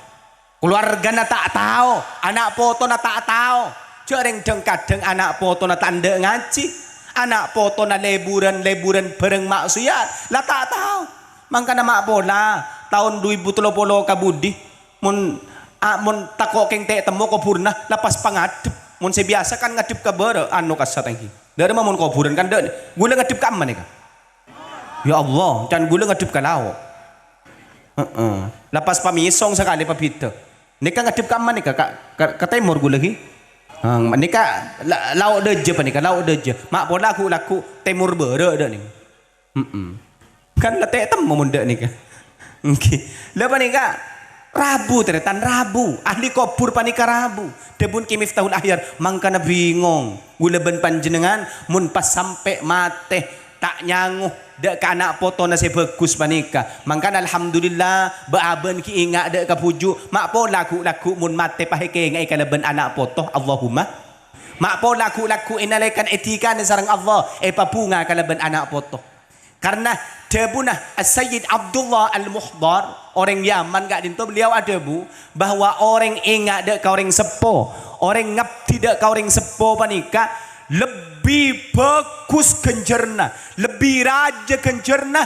Kalowargana ta' tao, ana' potona ta' tao. Jhâ' rèng dhâng-kadhâng ana' potona ta' endâ' ngajhi, ana' potona lèburân-lèburân bhârâng ma'siyat, la ta' tao. Mangkana ma' pola, taon du èbu tello polo ka budi, mon, a, mon tako' kèng ta' ètemmo kobhurna, la pas pangadhep. Mon sè biyasa kan ngadhep ka bârâ', ano kassa' tanggi. Dârâmma mon kobhurân kan dâ', ghulâ ngadhep ka emma nèka. Ya Allah, can ghulâ ngadhep ka lao'. Heeh. La pas pamèsong sakalè pabhidhâ. Nèka ngadhep ka emma nèka, ka, ka, ka tèmor ghulâ ghi. Ha, nèka la-, lao' dâjâ panèka, lao' dâjâ. Ma' pola ghu'-lagghu' tèmor bârâ' dâ' nèng. Heeh. Kan la ta' ètemmo mon dâ' nèka. Èngghi. La panèka rabu, tarètan, rabu. Ahli kobhur panèka rabu. Dhâbuna Ki Miftahul Akhyar, mangkana bingong. Ghulâ bân panjhennengngan mon pas sampè' matè, ta' nyango dâ' ka ana' potona sè bhâghus panèka. Mangkana alhamdulillah, bâ'-abâ'na ghi' enga' dâ' ka bhuju', ma' pola ghu'-lagghu' mon matè pas èkènga'è kalabân ana' poto, Allahumma. Ma' pola ghu'-lagghu' è nalèkana èdhikanè sareng Allah, èpabhunga kalabân ana' poto. Karna dhâbuna As-Sayyid Abdullah Al-Muhdar, orèng Yaman ka'dinto, beliau adhâbu bahwa orèng enga' dâ' ka orèng seppo, orèng ngabdi dâ' ka orèng seppo panèka lebbi bhâghus ghânjhârânna, lebbi rajâ ghânjhârânna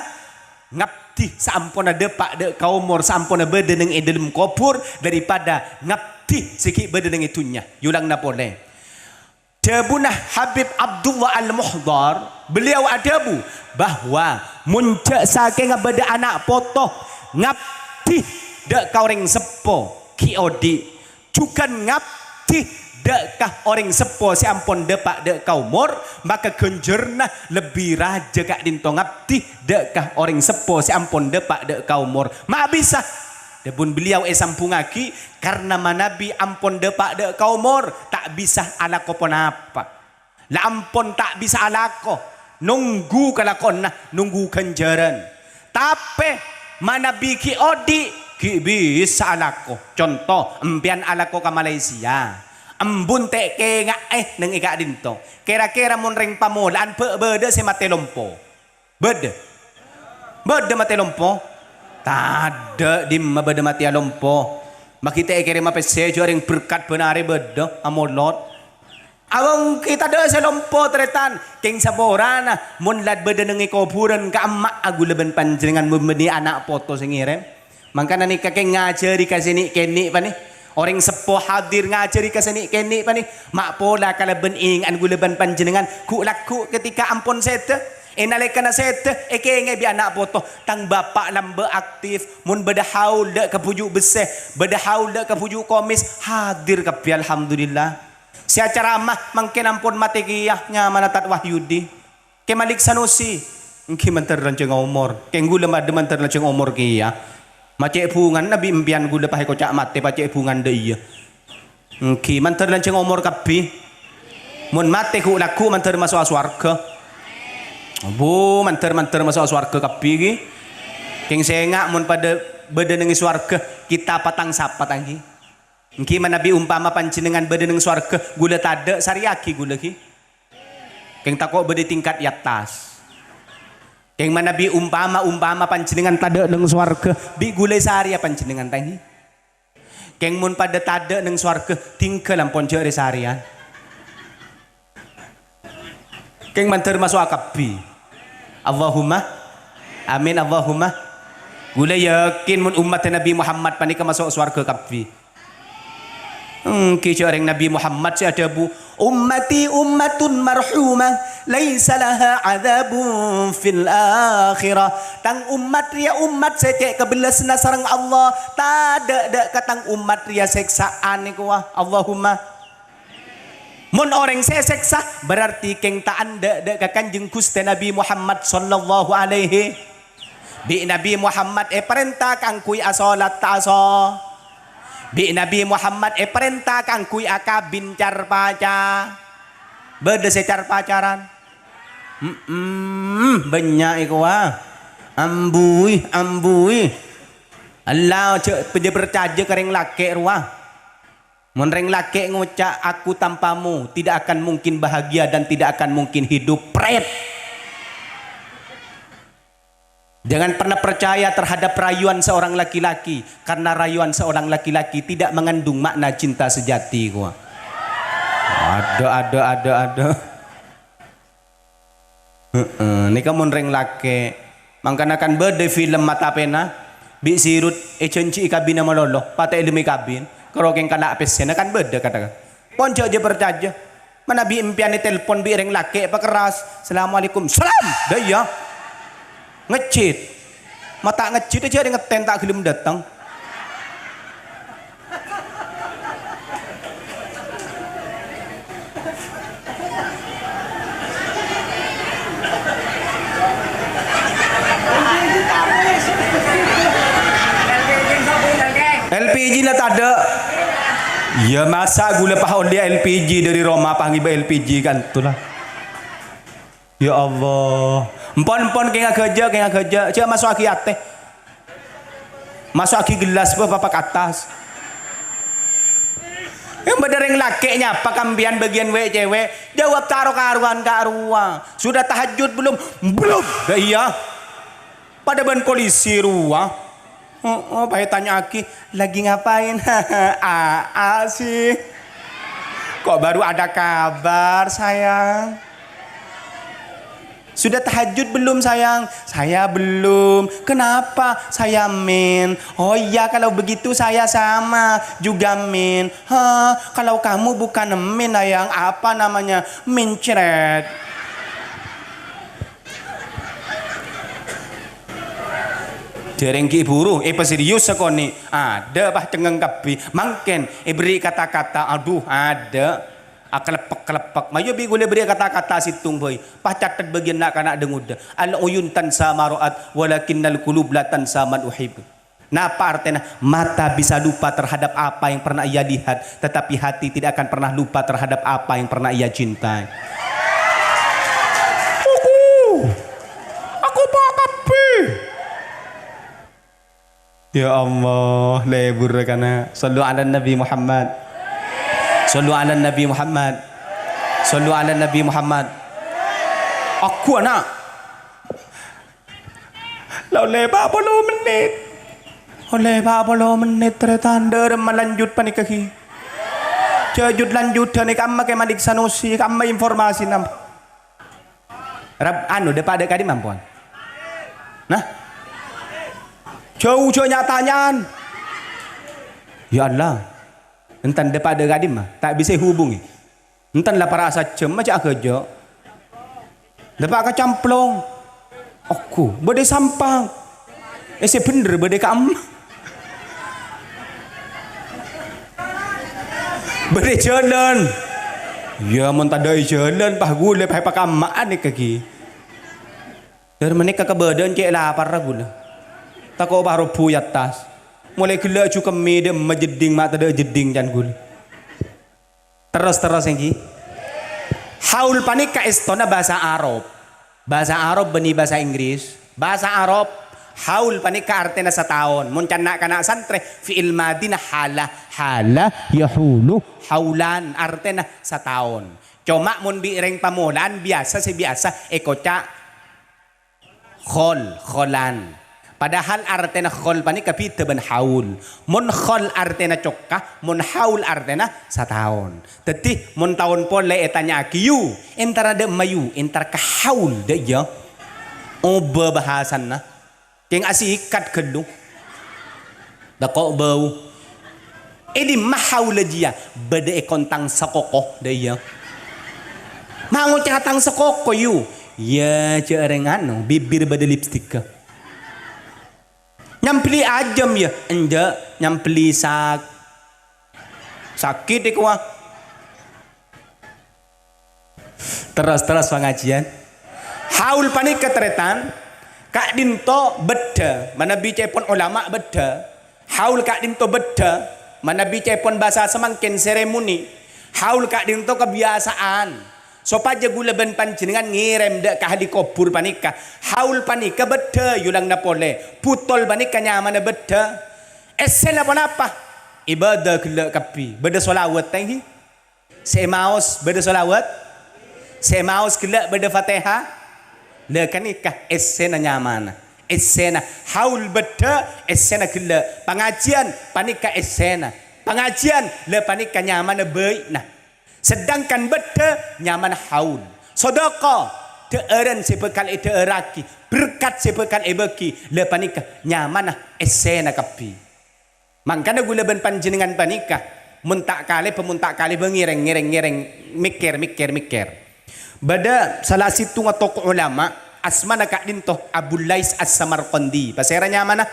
ngabdi saamponna dâpa' dâ' ka omor, saamponna bâdâ nèng è dâlem kobhur daripada ngabdi sè ghi' bâdâ nèng è dhunnya. Èolangana polè. Dhâbuna Habib Abdullah Al-Muhdar, beliau adhâbu bahwa mon jhâ' sakènga bâdâ ana' poto ngabdi dâ' ka orèng seppo ghi' odi', jhughân ngabdi dâ' ka orèng seppo sè ampon dâpa' dâ' ka omor, maka ghânjhârânna lebbi rajâ ka'dinto ngabdi dâ' ka orèng seppo sè ampon dâpa' dâ' ka omor. Ma' bisa. Dhâbuna beliau èsambhungngaghi, karna manabi ampon dâpa' dâ' ka omor, ta' bisa alako ponapa. La ampon ta' bisa alako, nongghu kalakowanna, nongghu ghânjhârân. Tapè manabi ghi' odi', ghi' bisa alako. Conto, empèyan alako ka Malaysia. Embun ta' kènga'è nèng è ka'dinto. Kèra-kèra mon rèng pamola'an bâ-, bâdâ sè matè lompo. Bâdâ? Bâdâ matè lompo? Tadâ', dimma bâdâ matèya lompo. Maghi ta' èkèrèma pèssè, jhâ' rèng berkat bân arè bâdâ, amolot. Awong kita dâ' sè lompo, tarètan. Kèng saporana, mon la bâdâ nèng è kobhurân, ka'emma'a ghulâ bân panjhennengngan mon bânnè ana' poto sè ngèrèm. Mangkana nèka kèng ngajhâri ka sè nè'-kènè' panè. Orèng seppo hadir ngajhâri ka sè nè'-kènè' panè. Ma' pola kalabân ènga'an ghulâ bân panjhennengngan, ghu'-lagghu' ketika ampon sèdhâ. È nalèkana sèdhâ, èkènga'è bi' ana' poto. Tang bapa' lambâ' aktif. Mon bâdâ haul dâ' ka bhuju' bessè, bâdâ haul dâ' ka bhuju' komis, hadir kabbhi, alhamdulillah. Sè acaramah mangkèn ampon matè kèya, nyamana Tad Wahyudi. Kè Malik Sanusi, èngghi mandhâr lanjhâng omor. Kèng ghulâ madâ mandhâr lanjhâng omor kèya. Ma' cè' bhungana bi' empèyan ghulâ pas èkoca' matè, pas cè' bhungana dâ' iyâ. Èngghi mandhâr lanjhâng omor kabbhi. Mon matè ghu'-lagghu' mandhâr maso'a sowarghâ. Bu, mandhâr-mandhâr maso'a sowarghâ kabbhi ghi. Kèng sènga' mon padâ bâdâ nèng è sowarghâ, kita patang sapa tanggi. Èngghi manabi umpama panjhennengngan bâdâ nèng sowarghâ, ghulâ tadâ', sarèyaghi ghulâ ghi. Kèng tako' bâdâ tingkat è attas. Kèng manabi umpama, umpama panjhennengngan tadâ' nèng sowarghâ, bi' ghulâ èsarèya panjhennengngan, tanggi. Kèng mon padâ tadâ' nèng sowarghâ, tinggal ampon jhâ' rè-sarèyan. Kèng mandhâr maso'a kabbhi. Allahumma amin, Allahumma. Ghulâ yakin mon ommaddhâ Nabi Muhammad panèka maso' sowarghâ kabbhi. Èngghi jhâ' rèng Nabi Muhammad sè adhâbu, "Ummati ummatun marhumah, laisa laha adzabun fil akhirah." Tang ommat rèya ommat sè cè' kabellasânna sareng Allah, tadâ' dâ' ka tang ommat rèya sèksa'an nèko, wah. Allahumma. Mon orèng sè èsèksa, berarti kèng ta' andâ' dâ' ka Kanjeng Ghustè Nabi Muhammad sallallahu alaihi. Bi' Nabi Muhammad èparènta kaangghuy asolat ta' aso-, bi' Nabi Muhammad èparènta kaangghuy akabin car-paca-, bâdâ sè car-pacaran? Mm-mm, bânnya' èkowa. Ambuy, ambuy. Ella, jhâ', jhâ' parcajâ ka rèng lakè' rowa. Mon rèng lakè' ngoca', "Aku tanpamu tidak akan mungkin bahagia dan tidak akan mungkin hidup," pret. Jangan pernah percaya terhadap rayuan seorang laki-laki, karena rayuan seorang laki-laki tidak mengandung makna cinta sejati, kowa. Adhu, adhu, adhu, adhu. Heeh, nèka mon rèng lakè'. Mangkana kan bâdâ film mata pena, bi' Sirut èjhânjhi'i kabinna malolo, patè' èlem èkabin, karo kèng kana' pèssèna kan bâdâ kata-kata. Pon jhâ', jhâ' parcajâ. Manabi empèyan ètelpon bi' rèng lakè' pakerras, "Assalamualaikum." "Salam!" Dâ' iyâ. Ngejjhit. Ma' ta' ngejjhit jâ' rèng ngettèn ta' ghellem dâteng. L P G la tadâ'. Iyâ, masa' ghulâ pas ollè L P G dâri roma pas ngibâ L P G kanto la. Ya Allah. Empon, empon, kèng aghâjâ', kèng aghâjâ'. Jhâ' maso'aghi atè. Maso'aghi gellas, bâh, papa ka attas. Yang bâdâ rèng lakè' nyapa ka empèyan bâgiyân wè' cèwè', jawab ta' ro-karowan ka' rowa. "Sudah tahajjud belum?" "Belum." Lah iyâ. Padâ bân polisi rowa. Oh, oh, pas ètanya'aghi, "Lagi ngapain?" "Aa sih." "Kok baru ada kabar, sayang?" "Sudah tahajud belum, sayang?" "Saya belum." "Kenapa?" "Saya men." "Oh iya, kalau begitu saya sama, juga men." "Hah, kalau kamu bukan men, sayang, apa namanya?" "Mencret." Dârèng ghi' buru, èpaserius sakonè'. Adâ' pas cengngeng kabbhi. Mangkèn, èberri' kata-kata, adhu, adâ'. Akaleppek-kaleppek. Mayu bi' ghulâ èberri' kata-kata sèttong bhâi. Pas catet bâgiyân na'-kana' dâ-ngodâ. "Al-uyun tansa ma ra'at, walakinnal qulub la tansa man uhib." Napa artèna? Mata bisa lupa terhadap apa yang pernah ia lihat, tetapi hati tidak akan pernah lupa terhadap apa yang pernah ia cintai. Aku, aku pa kabbhi. Ya Allah, lebur kana. Sallu ala Nabi Muhammad. Sallu ala Nabi Muhammad. Sallu ala Nabi Muhammad. Aku ana'. La ollè pa' polo mennit. Ollè pa' polo mennit, tarètan dâremma lanjut panèka ghi. Jhâ' jut-lanjudhân è kamma Kè Malik Sanusi, kamma informasi nam. Rab-, anu, dâpa' dâ' ka'dimma, ampon? Nah? Jhâu jhâ' nya-tanya'an. Ya Allah. Enten dâpa' dâ' ka'dimma? Ta' bisa èhubungè. Enten la para' sajjhâm ajâ' aghâjâ'. Dâpa' ka Camplong. Ogghu, bâdâ è Sampang. Eh, sè bhendher bâdâ è ka'emma. Bâdâ è jhâlân. Iyâ, mon tadâ' è jhâlân, pas ghulâ, pas è pakamma'an nèka ghi. Dâri manèka kabâdâ'ân cè' laparra ghulâ. Tako' pas robbhu è attas. Molaè ghellâ' jhu kemmè dâ' emma jeddhing ma' tadâ' jeddhing can ghulâ. Terros, terros, èngghi. Haul panèka èstona bhâsa Arab. Bhâsa Arab bânnè bhâsa Inggris. Bhâsa Arab, haul panèka artèna sataon. Mon can na'-kana' santrè, fi'il madina hala. Hala yahulu haulan, artèna sataon. Coma mon bi' rèng pamola'an biyasa sè biyasa èkoca' Khol, kholan. Padahal artèna khol panèka bhidhâ bân haul. Mon khol artèna cokka, mon haul artèna sataon. Dhâddhi, mon taon polè ètanya'aghi, "Yu, èntara dâ' emma, yu, èntara ka haul, dâ' iyâ?" Obâ bhâsana. Kèng asikat ghâllu. Tako' bâu. È dimma haul jiyâ? Bâdâ è kontang sakoko, dâ' iyâ. Ma' ngoca' tang sakoko, yu. Iyâ, jhâ' rèng anu, bibir bâdâ lipstikka. Nyambelli ajâm, iyâ? Enjâ', nyambelli sak-, sakit è kowa. Terros, terros pangajiyân. Haul panèka, tarètan, ka'dinto bâddhâ, manabi ca'èpon olama bâddhâ. Haul ka'dinto bâddhâ, manabi ca'èpon bhâsa samangkèn seremoni. Haul ka'dinto kabiyasa'an. Sopajâ ghulâ bân panjhennengngan ngèrèm dâ' ka ahli kobhur panèka. Haul panèka bâddhâ, yulangnga polè. Butol panèka nyamana bâddhâ. Èssèna ponapa? Ibâdâ ghellâ' kabbhi. Bâdâ sholawat, tèngghi. Sè èmaos bâdâ sholawat. Sè èmaos ghellâ' bâdâ Fatihah. La, ghânèka èssèna nyamana. Èssèna haul bâddhâ, èssèna ghellâ'. Pangajiyân panèka èssèna. Pangajiyân, la, panèka nyamana bâi'na. Sedangkan bâddhâ nyamana haul. Sodâkah, dhâ'ârân sè bhâkal èdhâ'ârraghi, berkat sè bhâkal èbâghi, la, panèka nyamana èssèna kabbhi. Mangkana ghulâ bân panjhennengngan panèka, mon ta' kalèbâ, mon ta' kalèbâ ngèrèng, ngèrèng, ngèrèng, mèkkèr, mèkkèr, mèkkèr. Bâdâ sala sèttonga tokoh ulama, asmana ka'dinto Abul Lais As-Samarqandi. Pasèra nyamana?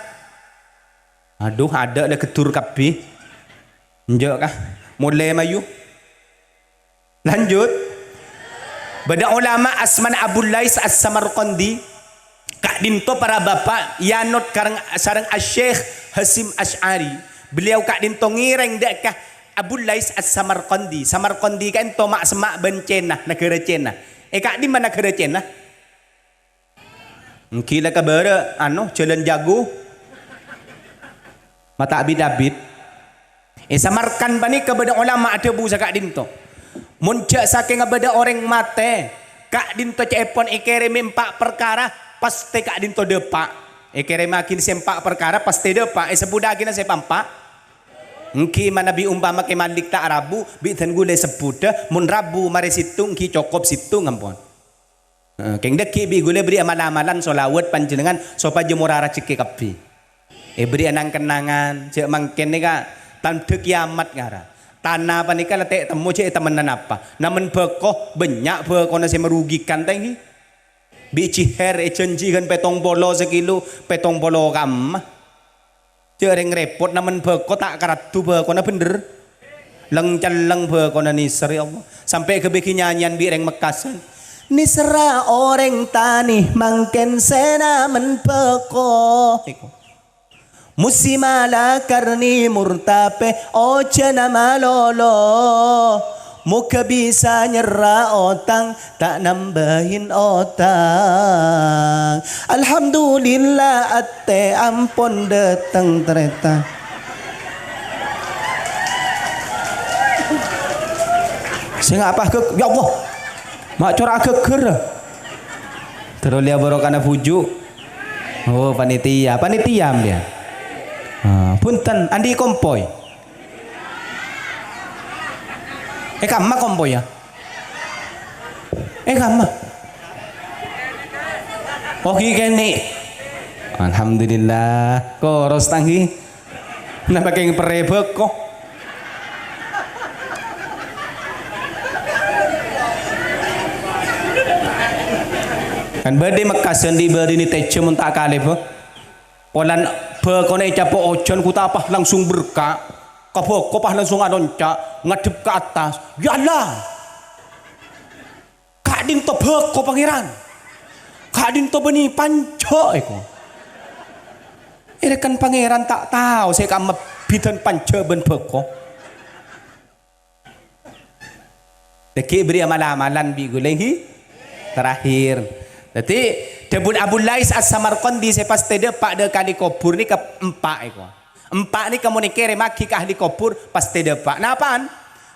Adhu, adâ' la gheddur kabbhi. Enjâ', kah? Molè mayu. Lanjut. Bâdâ ulama asmana Abul Lais As-Samarqandi. Ka'dinto para bapa' èanot kareng-, sareng Asy-Syeikh Hasyim Asy'ari. Beliau ka'dinto ngèrèng dâ' ka Abul Lais As-Samarqandi. Samarqandi ka'dinto ma'-, semma' bân Cèna, naghârâ Cèna. È ka'dimma naghârâ Cèna? Èngghi la ka bârâ', ano, Jhâlân Jago. Ma' ta' bit-abit. È Samarkan panèka bâdâ ulama adhâbu saka'dinto. Mon jhâ' sakènga bâdâ orèng matè, ka'dinto ca'èpon èkèrèmè empa' parkara, pastè ka'dinto dâpa'. Èkèrèmaghi sè empa' parkara, pastè dâpa'. Èsebbhuttaghi sè pa-empa'. Èngghi manabi umpama Kè Malik ta' rabu, bi' dân ghulâ èsebbhuttâ, mon rabu marè sèttong, èngghi cokop sèttong ampon. Eh, kèng dhâggi' bi' ghulâ bârri' amal-amalan sholawat panjhennengngan sopajâ mora rajhekkè kabbhi. Èbârri'a nang-kennangan, jhâ' mangkèn nèka tandhâ kiyamat ngara. Tana panèka la ta' ètemmo jhâ' ètemmenna napa. Namen bhâko, bânnya' bhâkona sè marugikan, tèngghi. Bi' jihèr èjhânjhighân pèttong polo sakilo, pèttong polo kamma. Jhâ' rèng rèpot namen bhâko ta' karaddhu bhâkona bhender. Leng-celleng bhâkona nèser, ya Allah. Sampè' ghâbây ghi' nyanyian bi' rèng Mekkasân. Nèserra orèng tanè mangkèn sè namen bhâko. Èko. Musimma la karni murtapè ojhâna malolo. Moghâ bisa nyerra otang, ta' nambâi otang. Alhamdulillah, atè ampon dâteng tarètan. Sè ngapa gek-, ya Allah, ma' cora' geger. Terro lèya barokana buju'. Oh, panitia, panitia, mbiyan. Ah, bhunten, andi' kompoy? È kamma kompoyya? È kamma? Oh, ghi' kènè'. Alhamdulillah. Koros tang ghi. Napa kèng perrè bhâko? Kan bâdâ Mekkasân andi' bârinè tèjhâ mon ta' kalèbâ. Polana bhâkona ècapo' ojhân, ghutapa langsung berka', ka bhâko pas langsung alonca', ngadhep ka attas. Ya Allah! Ka'dinto bhâko, Pangèran. Ka'dinto bânnè panjhâ' èko. Èrèkan Pangèran ta' tao sè kamma bhidhân panjhâ' bân bhâko. Dhâggi' bârri' amal-amalan bi' ghulâ, ghi? Terakhir. Dhâddhi, dhâbuna Abu Lais As-Samarqandi sè pastè dâpa' dâ' ka ahli kobhur nèka empa' èko. Empa' nèka mon èkèrèmaghi ka ahli kobhur, pastè dâpa'. Napa'an?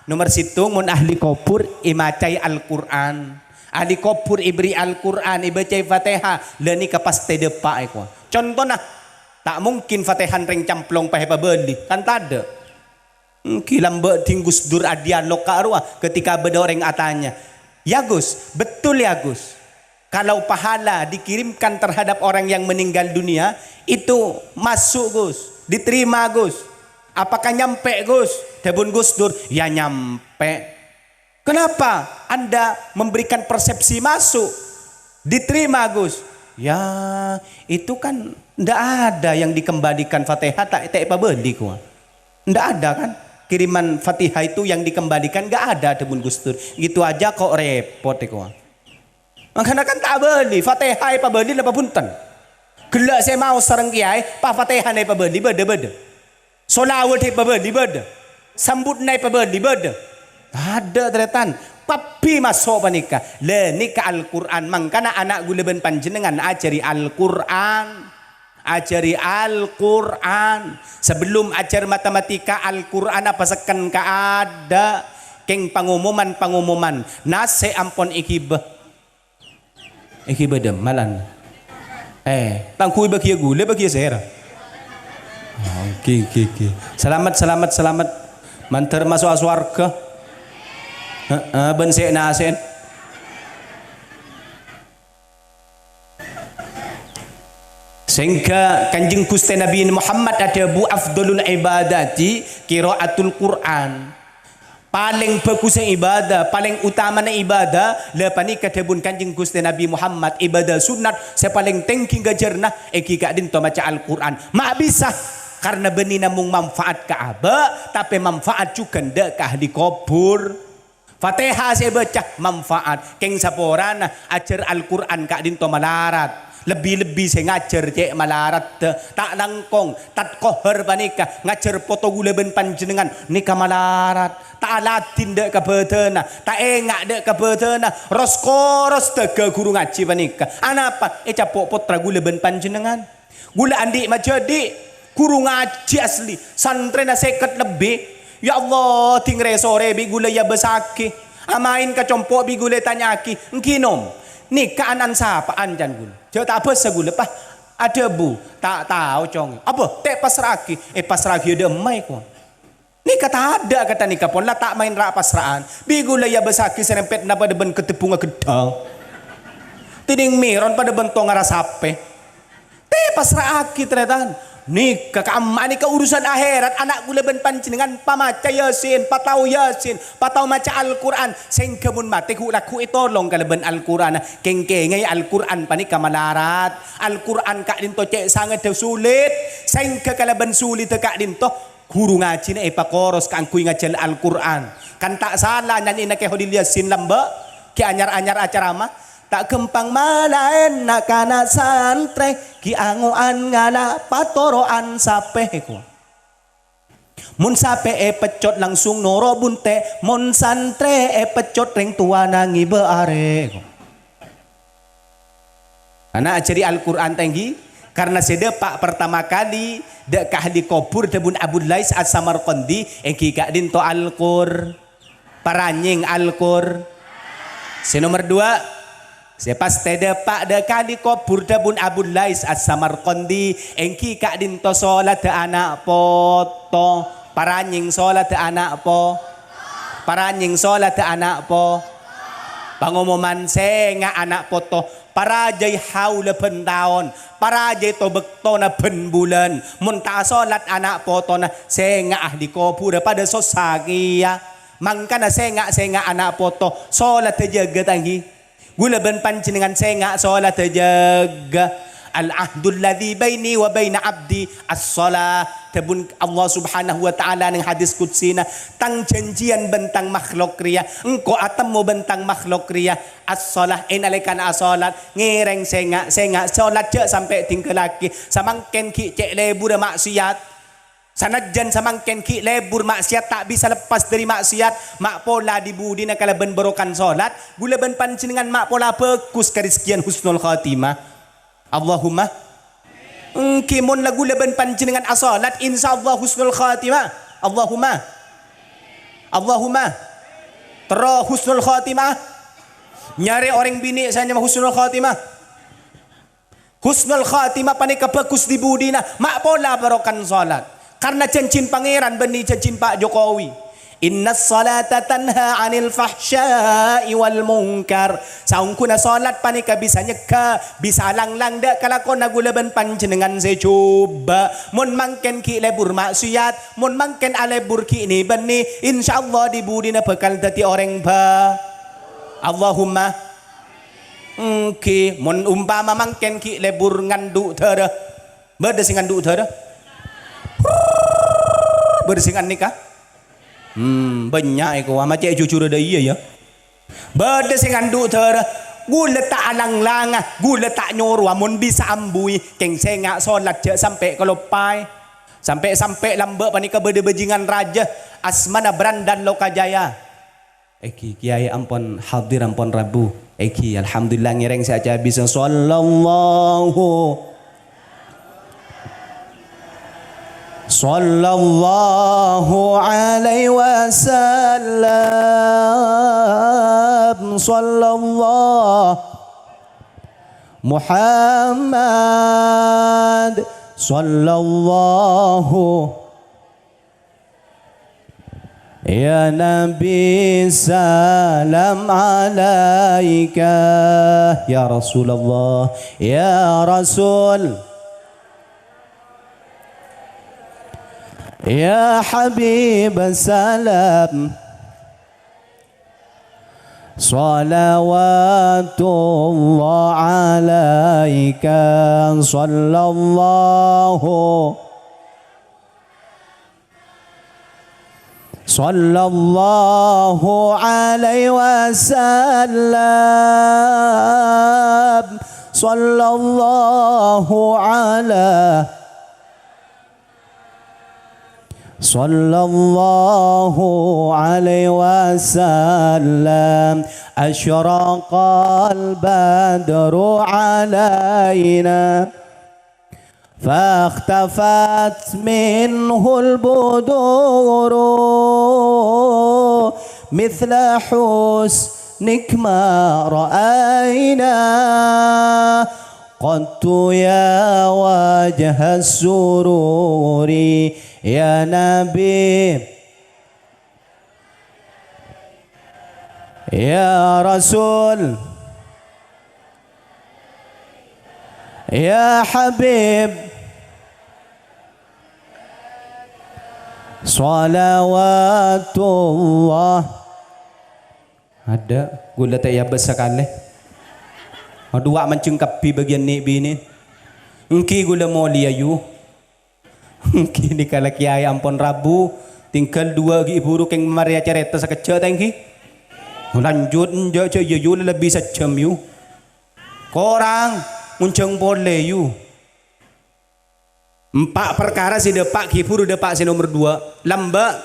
Nomer sèttong, mon ahli kobhur èmaca'è Al-Qur'an. Ahli kobhur èbârri' Al-Qur'an, èbâca'è Fatihah, la nèka pastè dâpa' èko. Contona, ta' mungkin Fatihana rèng camplong pas èpabâli, kan tadâ'. Èngghi lambâ' ding Gus Dur adialog ka'rowa ketika bâdâ orèng atanya, "Ya Gus, betul ya Gus, kalau pahala dikirimkan terhadap orang yang meninggal dunia, itu masuk Gus, diterima Gus. Apakah nyampe Gus?" Dhâbuna Gus Dur, "Ya nyampe." "Kenapa Anda memberikan persepsi masuk? Diterima, Gus." "Ya, itu kan ndak ada yang dikembalikan Fatihah, ta', ta' èpabâli, kowa. Ndak ada kan? Kiriman Fatihah itu yang dikembalikan nggak ada," dhâbuna Gus Dur. "Gitu aja kok repot, kowa." Mangkana kan ta' abâli, Fatihah èpabâli napa bhunten? Ghellâ' sè maos sareng kèyaè, pa Fatihana èpabâli, bâdâ-bâdâ. Sholawat èpabâli bâdâ. Sambhutna èpabâli bâdâ. Tadâ', tarètan. Kabbhi maso' panèka. La, nèka Al-Qur'an. Mangkana ana' ghulâ bân panjhennengngan ajhâri Al-Qur'an. Ajhâri Al-Qur'an. Sabellum ajhâr matematika, Al-Qur'an apasekken kaadâ'. Kèng pangomoman-pangomoman. Nasè' ampon èghibâ. Èghibâ dhâmmalan. Eh, tangghuy bâgiyâ ghulâ, bâgiyâ sèra. Oh, ghi, ghi, ghi. Salamet, salamet, salamet. Mandhâr maso'a sowarghâ. Heeh, bân sè-, nasè'en. Sehingga Kanjeng Ghustè Nabi Muhammad adhâbu, "Afdhalul ibadati qira'atul Qur'an." Palèng bhâghussâ ibadah, palèng otamana ibadah, la panèka dhâbuna Kanjeng Ghustè Nabi Muhammad, ibadah sunnat sè palèng tèngghi ghâjhârna èngghi ka'dinto maca Al-Qur'an. Ma' bisa, karna bânnè namong manfaat ka abâ', tapè manfaat jhughân dâ' ka ahli kobhur. Fatèha sè èbâca manfaat, kèng saporana ajhâr Al-Qur'an ka'dinto malarat. Lebbi-lebbi sè ngajhâr cè' malarat, ta' langkong, tatqohar panèka, ngajhâr poto ghulâ bân panjhennengngan, nèka malarat. Ta' aladhin dâ' ka bâdâna, ta' enga' dâ' ka bâdâna, ros-koros dâgâ ghuru ngajhi panèka. Anapa? Ècapo' pottra ghulâ bân panjhennengngan. Ghulâ andi' majhâdhi', ghuru ngajhi asli, santrèna sèket lebbi. Ya Allah, ding rè-sorè bi' ghulâ èabâsaghi. Amaèn ka compo' bi' ghulâ ètanya'aghi, "Èngghi, Nom, nèka an-, an-, sapa'an can ghulâ?" Jhâ' ta' bâsa ghulâ, pas adhâbu, "Ta' tao, Cong." "Apa? Ta' èpassra'aghi?" "Èpassra'aghi dâ' emma, èko." Nèka tadâ' kata nèka pon, la ta' maèn ra'-passra'an. Bi' ghulâ èabâsaghi sèrempetna padâ bân keddhebbhungnga ghedhâng. Dhinèng mèron padâ bân tongara sapè. Ta' èpassra'aghi, tarètan. Nèka ka'emma nèka urusan akhèrat, ana' ghulâ bân panjhennengngan pamaca Yasin, patao Yasin, patao maca Al-Qur'an, sèngghâ mon matè ghu'-, lagghu' ètolong kalabân Al-Qur'an. Kèng-kèngèng Al-Qur'an panèka malarat. Al-Qur'an ka'dinto cè' sangèddhâ sulit, sèngghâ kalabân suliddhâ ka'dinto Ghuru ngajhina èpakoros kaangghuy ngajhâl Al-Qur'an. Kan ta' sala nyanyèna Kè Kholil Yasin lambâ', ghi' anyar-anyar acarama. Ta' ghâmpang malaèna kana' santrè, ghi' ango'an ngala' patoro'an sapè, èko. Mon sapè èpeccot langsung noro' buntè', mon santrè èpeccot rèng towana ngibâ arè, èko. Ana' ajhâri Al-Qur'an ta' èngghi, karna sè dâpa' partama kalè dâ' ka ahli kobhur dhâbuna Abu Lais As-Samarqandi èngghi ka'dinto Al-Qur-, paranyèng Al-Qur-, sè nomer duwâ', sè pas tè dâpa' dâ' ka ahli kobhur dhâbuna Abu Lais As-Samarqandi èngghi ka'dinto soladdhâ ana' poto, paranyèng soladdhâ ana' po-, paranyèng soladdhâ ana' po-, pangomoman sènga' ana' poto, parajâi haulâ bân taon, parajâi to-bâktona bân bulân. Mon ta' asolat ana' potona, sènga' ahli kobhurrâ padâ sossa kèya. Mangkana sènga', sènga' ana' poto, soladdhâ jâgâ ta' èngghi. Ghulâ bân panjhennengngan sènga' soladdhâ jâgâ. "Al-ahdulladzi baini wa baina abdi as-shalah." Dhâbuna Allah Subhanahu wa Ta'ala neng hadis qudsina, "Tang janjian bân tang makhlok rèya, engko' atemmo bân tang makhlok rèya." As-shalah, è nalèkana asolat, ngèrèng sènga', sènga' solat jhâ' sampè' dingghâllaghi. Samangkèn ghi' cè' lèburrâ ma'siyat. Sanajjân samangkèn ghi' lèbur ma'siyat, ta' bisa leppas dâri ma'siyat, ma' pola dhi-budhina kalabân bârokan solat, ghulâ bân panjhennengngan ma' pola bhâghus karèzkiyân husnul khatimah. Allahumma. Èngghi, mon la ghulâ bân panjhennengngan asolat, insyaallah husnul khatimah. Allahumma. Allahumma. Terro husnul khatimah. Nyarè orèng binè' sè anyama husnul khatimah. Husnul khatimah panèka bhâghus dhi-budhina, ma' pola bârokan solat. Karna janjina Pangèran bânnè janjina Pa' Jokowi. "Innas sholata tanha 'anil fahsya'i wal munkar." Saongghuna solat panèka bisa nyegghâ, bisa alanglang dâ' kalakowanna ghulâ bân panjhennengngan sè jhubâ'. Mon mangkèn ghi' lèbur ma'siyat, mon mangkèn alèbur ghi' nè-bânnè, insyaallah dhi-budhina bhâkal dhâddhi orèng bhâ-, Allahumma. Èngghi, mon umpama mangkèn ghi' lèbur ngandhu' dârâ. Bâdâ sè ngandhu' dârâ? Bâdâ sè ngandhu' ka? Hmm, bânnya' èko, ama cè' jujur adâ' iyâ, ya. Bâdâ sè ngandhu' dârâ, ghulâ ta' alang-langa, ghulâ ta' nyorowa, mon bisa ambuwi, kèng sènga' solat jhâ' sampè' kaloppaè. Sampè'-sampè' lambâ' panèka bâdâ bhâjingan rajâ, asmana Brandan Lokajaya. Èngghi, kèyaè ampon hadir, ampon rabu. Èngghi, alhamdulillah, ngèrèng sè aca'a bisa. Sallallahu, sallallahu alaihi wasallam. Sallallahu Muhammad. Sallallahu Ya Nabi, salam alaika. Ya Rasulullah, ya Rasul. Ya Habib, salam. Salawatullah alaika. Sallallahu Sallallahu alaihi wasallam. Sallallahu ala. Sallallahu alaihi wasallam. Asyraqal badru alaina. فاختفت منه البدور مثل حسنك ما رأينا قط يا وجه السرور يا نبي يا رسول يا حبيب صلوات الله. Adâ', ghulâ ta' èabâs sakalè. Adhu, wa' manjheng kabbhi bâgiyân nè'-binè'. Èngghi ghulâ molèya, yu. Èngghi nèka la kèyaè ampon rabu, tinggal duwâ' ghi' buru kèng marè acarèta sakejjhâ' ta' èngghi? Lanjut, enjâ' jâ' iyâ, yu, lebbi sajjhâm, yu. Korang, ngonjhâng polè, yu. Empa' parkara sè dâpa' ghi' buru dâpa' sè nomer duwâ'. Lambâ',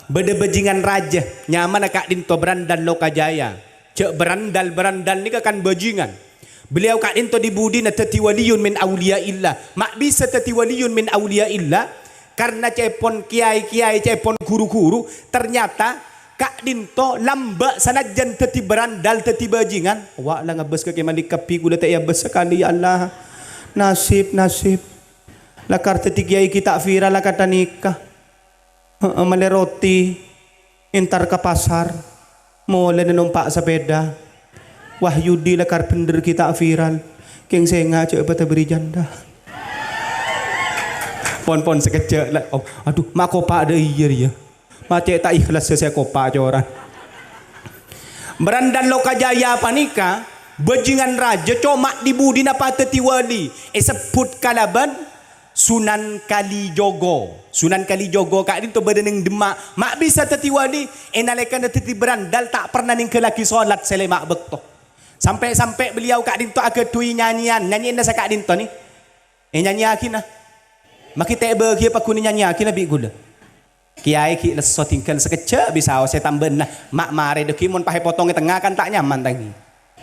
bâdâ bâjingan rajâ, nyamana ka'dinto Berandal Lokajaya. Jâ' berandal, berandal nèka kan bâjingan. Beliau ka'dinto di budina dhâddhi waliyun min auliyaillah. Ma' bisa dhâddhi waliyun min auliyaillah, karna ca'èpon kèyaè-kèyaè, ca'èpon ghuru-ghuru, ternyata ka'dinto lambâ' sanajjân dhâddhi berandal, dhâddhi bâjingan. Wa' la ngabâs ka Kè Malik kabbhi, ghulâ ta' èabâs sakalè, ya Allah. Nasib, nasib. Lakar dhâddhi kèyaè ghi' ta' viral la kata nèka. Heeh, mellè roti, entar ka pasar, molèna nompa' sapèda. Wahyudi lakar bhendher ghi' ta' viral, kèng sènga' jâ' padâ bâri' janda. Pon-pon sakejjhâ', la, oh, adhu, ma' kopa' dâ' iyâ rèya. Ma' cè' ta' ikhlas sè kopa' coran. Berandal Lokajaya panèka, bâjingan rajâ coma' di budina pas dhâddhi wali, èsebbhut kalabân Sunan Kalijogo. Sunan Kalijogo ka'dinto bâdâ neng Demak. Ma' bisa dhâddhi wali, è nalèkana dhâddhi berandal ta' perna nèngghâllaghi solat sè lèma' bâkto. Sampè'-sampè' beliau ka'dinto aghâdhuwi nyanyèyan, nyanyèyanna saka'dinto nè. Ènyanyèyaghina. Maghi ta' bâghiyâ paggun ènyanyèyaghina bi' ghulâ. Kèyaè ghi' lesso tinggal sakejjhâ' bisaos è tambâna, ma' marè dâgghi' mon pas èpotong è tengnga kan ta' nyaman, ta' èngghi?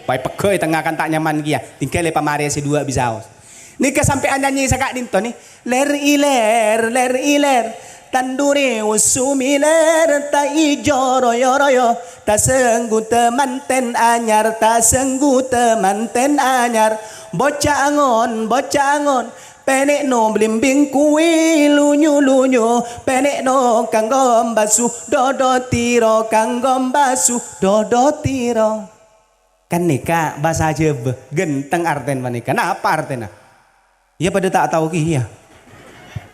Pas èpeggâ' è tengnga kan ta' nyaman kèya, tinggal èpamarè sè duwâ' bisaos. Nèka sampèyan nyanyè saka'dinto nè, lèr-ilèr, lèr-ilèr, tandurè osu milèr, ta' ijo royo-royo, ta' sengguta mantèn anyar, ta' sengguta mantèn anyar, bocca angon, bocca angon, Pènè'no blimbing kuwi lunyu-lunyu, pènè'no kanggo mbasu dodotiro, kanggo mbasu dodotiro. Kan nèka bhâsa Jhâbâ, ghânteng artèna panèka. Napa artèna? Iyâ padâ ta' tao kèya.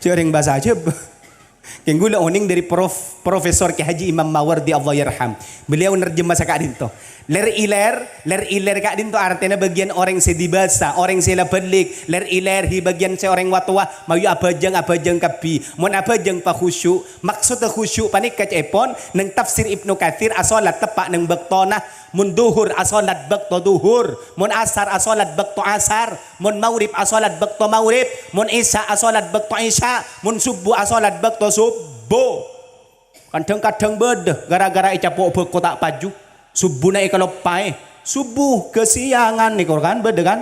Jhâ' rèng bhâsa Jhâbâ. Kèng ghulâ onèng dâri Prof-, Profesor Kè Haji Imam Mawardi, Allah yarham. Beliau nerjemah saka'dinto. Lèr-ilèr, lèr-ilèr ka'dinto artèna bâgiyân orèng sè dibasa, orèng sè la bâllig. Lèr-ilèr hi bâgiyân sè orèng watowa, mayu abhâjâng-abhâjâng kabbhi. Mon abhâjâng pakhusyuk, maksodda khusyuk panèka ca'èpon, neng tafsir Ibnu Katsir asolat teppa' neng bâktona. Mon dhuhur asolat bâkto dhuhur, mon asar asolat bâkto asar. Mon maghrib asolat bâkto maghrib, mon isya asolat bâkto isya, mon subuh asolat bâkto subuh. Kadhâng-kadhâng bâdâ gara-gara ècapo' bhâko ta' paju. Subbhuna èkaloppaè. Subuh kesiangan nèko kan, bâdâ kan?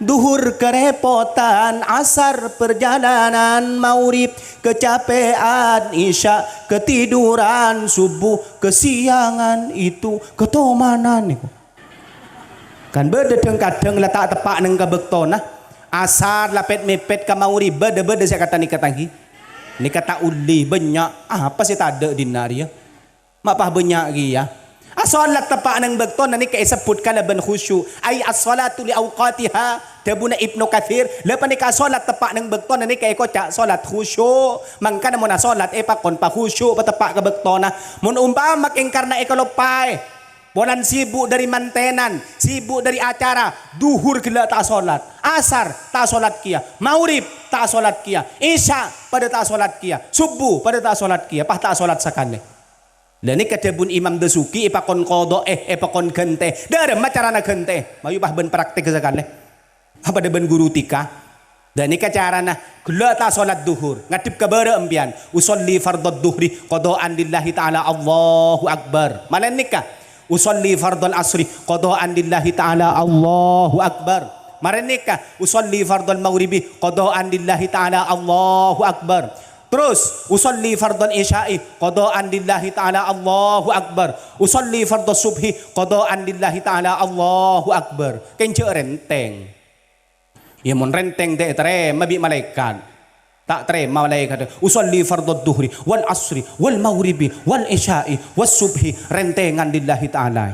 Duhur kerepotan, asar perjalanan, maghrib kecapean, isya ketiduran, subuh kesiangan, itu ketomanan nèko. Kan bâdâ dhâng-kadhâng la ta' teppa' neng ka bâktona. Asar la pet-mepet ka maghrib, bâdâ-bâdâ sè kata nèka, tanggi. Nèka ta' ollè, bânnya'. Apa sè tadâ' dinna' rèya? Ma' pas bânnya' kèya. Asolat teppa' neng bâktona nèka èsebbhut kalabân khusyu'. Ai as-shalatu li awqatiha. Dhâbuna Ibnu Katsir, la panèka asolat teppa' neng bâktona nèka èkoca' solat khusyu'. Mangkana mon asolat èpakon pakhusyu', pateppa' ka bâktona. Mon umpama kèng karna èkaloppaè, polana sibuk dâri mantenan, sibuk dâri acara, duhur ghellâ' ta' asolat, asar ta' asolat kèya, maghrib ta' asolat kèya, isya padâ ta' asolat kèya, subuh padâ ta' asolat kèya, pas ta' asolat sakalè. La nèka dhâbuna Imam Dasuki èpakon qadhâ'è, èpakon ghântè. Dâremma carana ghântè? Mayu pas bân praktek sakalè. Apa dâ' bân ghuru tika? Dâ' nèka carana, ghellâ' ta' solat dhuhur, ngadhep ka bârâ' empèyan. Usolli fardhadh dhuhri qadha'an lillahi ta'ala, Allahu Akbar. Malè nèka, usolli fardhal asri qadha'an lillahi ta'ala, Allahu Akbar. Marè nèka, usolli fardhal maghribi qadha'an lillahi ta'ala, Allahu Akbar. Terus, usolli fardhal isya'i qadha'an lillahi ta'ala, Allahu Akbar. Usolli fardhas subhi qadha'an lillahi ta'ala, Allahu Akbar. Kèng jhâ' rèntèng. Iyâ, mon rèntèng ta' ètarèma bi' malaèkat. Ta' tarèma malaèkat. Usolli fardhad dhuhri wal asri wal maghribi wal isya'i was subhi, rèntèngan lillahi ta'ala.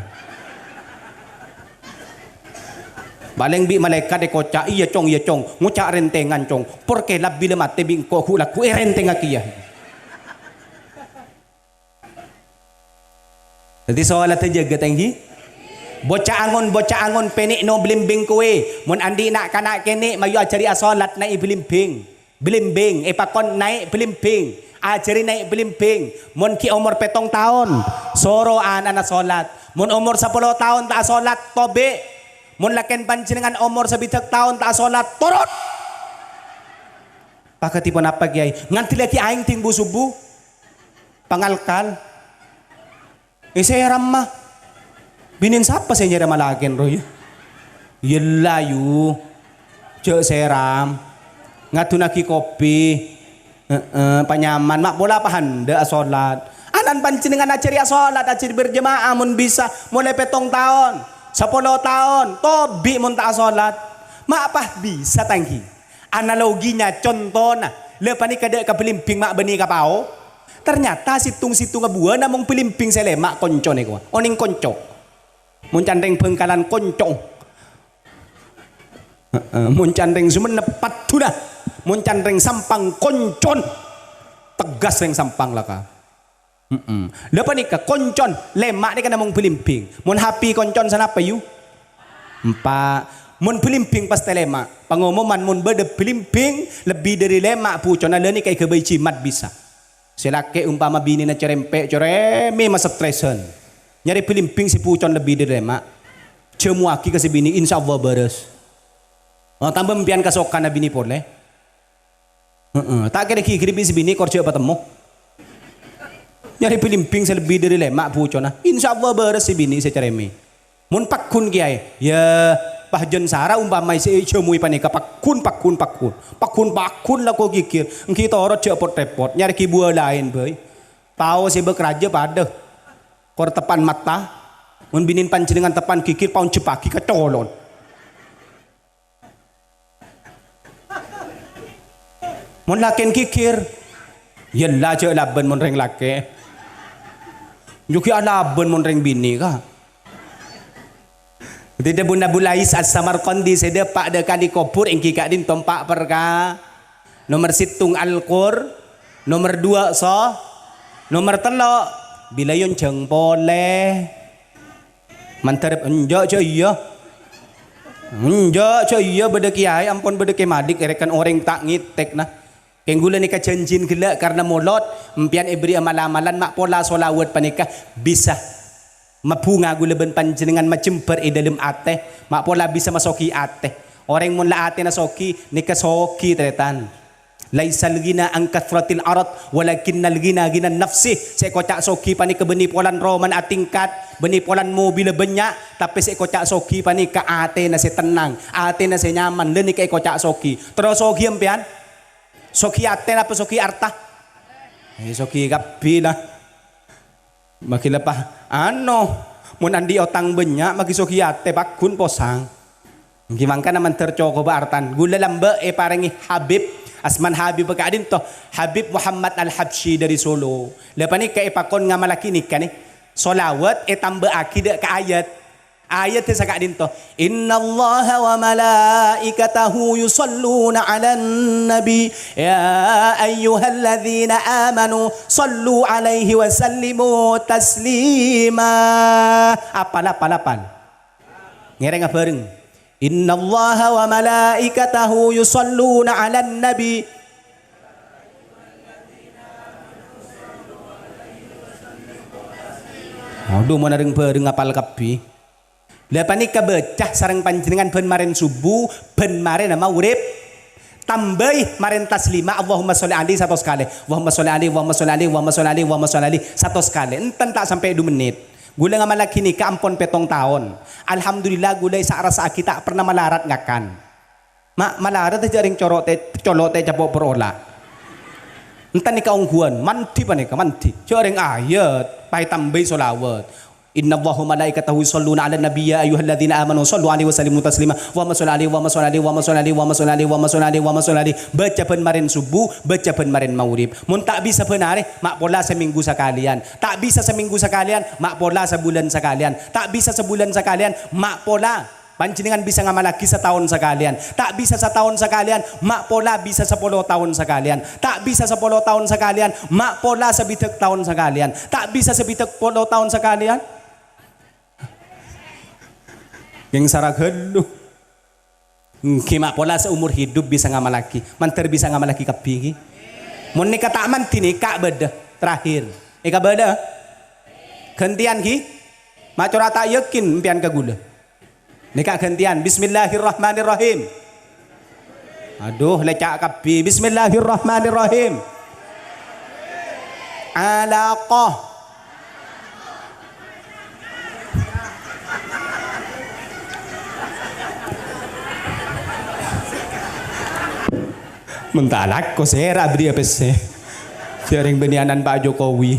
Palèng bi' malaèkat èkoca', "Iyâ, Cong, iyâ, Cong. Ngoca' rèntèngan, Cong. Porkè la bilâ matè bi' engko' ghu'-lagghu' è rèntèngnga kèya." Dhâddhi, solat jâgâ tèngghi. Boca angon, boca angon, pènè' no blimbing kowè. Mon andi' na'-kana' kènè', mayu ajhâri asolat naè' blimbing. Blimbing, èpakon naè' blimbing. Ajhâri naè' blimbing. Mon ghi' omor pèttong taon, soro ana'na solat. Mon omor sapolo taon ta' asolat, tobi'. Mon lakèn panjhennengngan omor sabidhâk taon ta' asolat, torot. Pakadhi ponapa, Kèyaè? Ngandellaghi aèng dhing bu-subu? Pangalkal? È, sèramma. Binèn sapa sè nyèramma lakèn, rowa, iyâ? Iyâ, la, yu. Jhâ' sèram. Ngadunnaghi kopi. Heeh, panyaman. Ma' pola pahandhâ asolat. Ana'na panjhennengngan ajhâri asolat, ajhâri berjamaah mon bisa, molaè pèttong taon, sapolo taon, tobi' mon ta' asolat. Ma' pas bisa, tèngghi. Analoginya, contona, la panèka dâ' ka blimbing ma' bânnè kapao. Ternyata sèttong-sèttongnga buwâ namong blimbing sè lèma' konco nèko. Onèng konco. Mon cantèng Bhângkalan konco. Heeh, mon cantèng Sumenep paddhuna. Mon cantèng Sampang koncon. Tegas rèng Sampang la ka. Heeh. La panèka koncon, lèma' nèka namong blimbing. Mon happy koncon sanapa, yu? Empa'. Mon blimbing pastè lèma'. Pangomoman mon bâdâ blimbing lebbi dâri lèma' buconna, la nèka èghâbây jimat bisa. Sè lakè' ompama binèna cerempè', ceremmè masetresan. Nyarè blimbing sè bucon lebbi dâri lèma'. Jhâmoaghi ka sè binè', insyaallah bârâs. Oh, tamba empèyan kasokanna binè' polè. Heeh, ta' kèra ghighiri bi' sè binè' kor jhâ' patemmo. Nyarè blimbing sè lebbi dâri lèma' buconna. Insyaallah bârâs sè binè' sè ceremmè. Mon pagghun, Kèyaè, yâ, pajhân sara ompama sè èjhâmoè panèka pagghun, pagghun, pagghun. Pagghun, pagghun lako ghighir. Èngghi torot jhâ' pot-rèpot, nyarè ghi buwâ laèn bhâi. Pao sè bâk rajâ padâ. Kor teppa'na matta. Mon binèna panjhennengngan teppa'na ghighir, paonjhebbhâghi ka colo'na. Mon lakèna ghighir, yâ la jhâ' labân mon rèng lakè'. Jhughiyâ alabân mon rèng binè', ka. Dhâddhi dhâbuna Abu Lais As-Samarqandi sè dâpa' dâ' kalè kobhur èngghi ka'dinto empa' parkara. Nomer sèttong Al-Qur, nomer duwâ' so-, nomer tello' bilâ èyonjhâng polè. Mandhâr enjâ' jhâ' iyâ. Enjâ' jhâ' iyâ, bâdâ kèyaè, ampon bâdâ Kè Malik, èrèkan orèng ta' ngètèkna. Kèng ghulâ nèka janjin ghellâ' karna molod, empèyan èbârri'â mal-amalan, ma' pola sholawat panèka bisa mabhunga ghulâ bân panjhennengngan majembhâr è dhâlem atè, ma' pola bisa masoghi atè. Orèng mon la atèna soghi, nèka soghi, tarètan. "Laisal ghina an katsratil arad, walakinnal ghina ghinan nafsi." Sè èkoca' soghi panèka bânnè polana romana atingkat, bânnè polana mobilla bânnya', tapè sè èkoca' soghi panèka atèna sè tennang, atèna sè nyaman, la nèka èkoca' soghi. Terro soghi sampèyan? Soghi atè napa soghi arta? Eh, soghi kabbhi, la. Maghi leppa, ano, mon andi' otang bânnya', maghi soghi atè, paggun posang. Ènggi mangkana mandhâr cokobhâ artana. Ghulâ lambâ' èparèngè Habib, asmana Habib ka'dinto, Habib Muhammad Al-Habsyi dâri Solo. La panèka èpakon ngamallaghi nèka nè. Sholawat ètambâ'âghi dâ' ka ayat. Ayat sè ka'dinto, "Innallaha wa malaikatahu yusalluna 'alan nabi, ya ayyuhalladzina amanu sallu 'alaihi wa sallimu taslima." Apal, apal, apal. Ngèrèng abhâreng. "Innallaha wa malaikatahu yusalluna 'alan nabi." Adhu, mon rèng-bhâreng apal kabbhi. La panèka bâca sareng panjhennengngan bân marèn subuh, bân marèn maghrib. Tambâi marèn taslima, Allahumma sholli alaihi satos kalè. Allahumma sholli alaihi, Allahumma sholli alaihi, Allahumma sholli alaihi, Allahumma sholli alaihi satos kalè. Enten ta' sampè' du mennit. Ghulâ ngamallaghi nèka ampon pèttong taon. Alhamdulillah, ghulâ èsa'-rassa'aghi ta' pernah malarat ngakan. Ma-, malarat jhâ' rèng coro' tè-, colo' tè' capo' porola. Enten nèka ongghuwân, mandhi panèka, mandhi. Jhâ' rèng ayat, paètambâi sholawat. "Innallaha wa malaikatahu yusalluna 'alan nabi, ya ayyuhalladzina amanu sallu 'alaihi wa sallimu taslima." Allahumma sholli 'alaihi, Allahumma sholli 'alaihi, Allahumma sholli 'alaihi, Allahumma sholli 'alaihi, Allahumma sholli 'alaihi, Allahumma sholli 'alaihi. Bâca bân marèn subuh, bâca bân marèn maghrib. Mon ta' bisa bân arè, ma' pola samènggu sakalèyan. Ta' bisa samènggu sakalèyan, ma' pola sabulân sakalèyan. Ta' bisa sabulân sakalèyan, ma' pola Panjhennengngan bisa ngamallaghi sataon sakalèyan. Ta' bisa sataon sakalèyan, ma' pola bisa sapolo taon sakalèyan. Ta' bisa sapolo taon sakalèyan, ma' pola sabidhâk taon sakalèyan. Ta' bisa sabidhâk polo taon sakalèyan. Kèng sara ghâllu. Ènggi ma' pola saumur hidup bisa ngamallaghi. Mandhâr bisa ngamallaghi kabbhi ghi. Mon nèka ta' mandhi nèka bâdâ. Terakhir. Nèka bâdâ. Ghântèyan ghi. Ma' cora' ta' yakin empèyan ka ghulâ. Nèka ghântèyan. Bismillahirrahmanirrahim. Adhu, lèca' kabbhi. Bismillahirrahmanirrahim. Alaqah. Mon ta' alako, sèra' bâdhiyâ pèssè. Jhâ' rèng bânnè ana'na Pak Jokowi.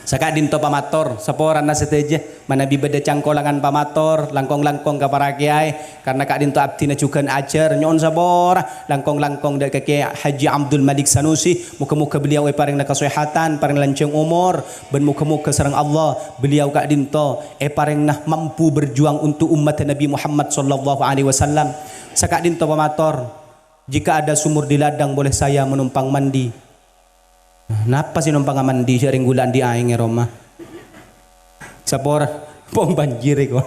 Saka'dinto pamator, saporana sadhâjâ, manabi bâdâ cangkolangan pamator, langkong-langkong ka para kèyaè, karna ka'dinto abdhina jhughân ajhâr, nyo'on sapora, langkong-langkong dâ' ka Kèyaè Haji Abdul Malik Sanusi, moghâ-moghâ beliau èparèngana kasèhadhân, parèng lanjhâng omor, bân moghâ-moghâ sareng Allah, beliau ka'dinto èparèngana mampu berjuang untuk ummat Nabi Muhammad sallallahu alaihi wasallam. Saka'dinto pamator, "Jika ada sumur di ladang, boleh saya menumpang mandi." Napa sè nompang amandi, jhâ' rèng ghulâ andi' aèng è roma. Sapora, pong banjir è ko.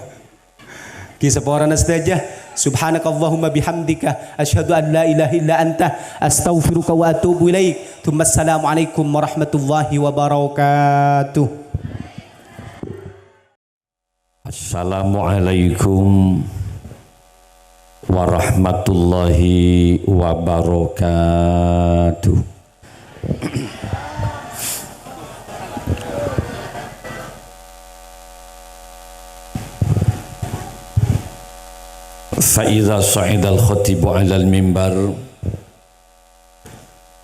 Ghi saporana sadhâjâ. Subhanakallahumma bihamdika, asyhadu an la ilaha illa anta, astaghfiruka wa atubu ilaik. Tsumma assalamualaikum warahmatullahi wabarakatuh. Assalamualaikum warahmatullahi wabarakatuh. Fa idza sha'idal khatibu 'alal mimbar,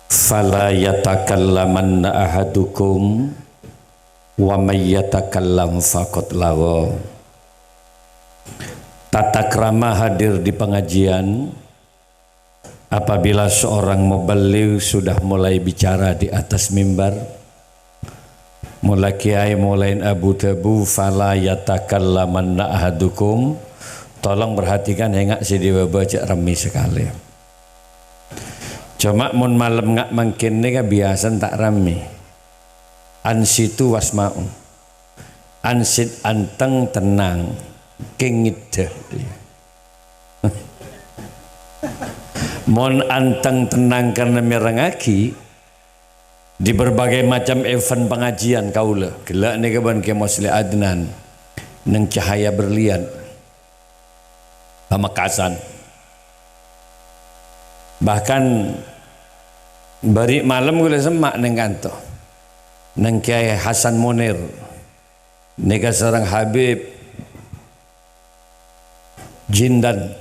fala yatakallamanna ahadukum, wa may yatakallam faqad lagha. Tata krama hadir di pengajian, apabila seorang muballigh sudah mulai bicara di atas mimbar, mula kiai mulai abu-dhabu, "Fala yatakallamanna ahadukum," tolong perhatikan, enga' sè dibâbâ jhâ' rammè sakalè. Coma mon malem nga' mangkèn nèka biyasana ta' rammè. Ansitu wasma'u. Ansit anteng tennang, kèng ngèdhâ. Mon anteng tennang karna mèrengngaghi, di berbagai macam event pengajian kaulâ, ghellâ' nèka bân Kè Mosli Adnan, neng Cahaya Berlian. Pamekasan. Bahkan bâri' malem ghulâ semma' neng kanto, neng Kèyaè Hasan Munir. Nèka sareng Habib Jindan.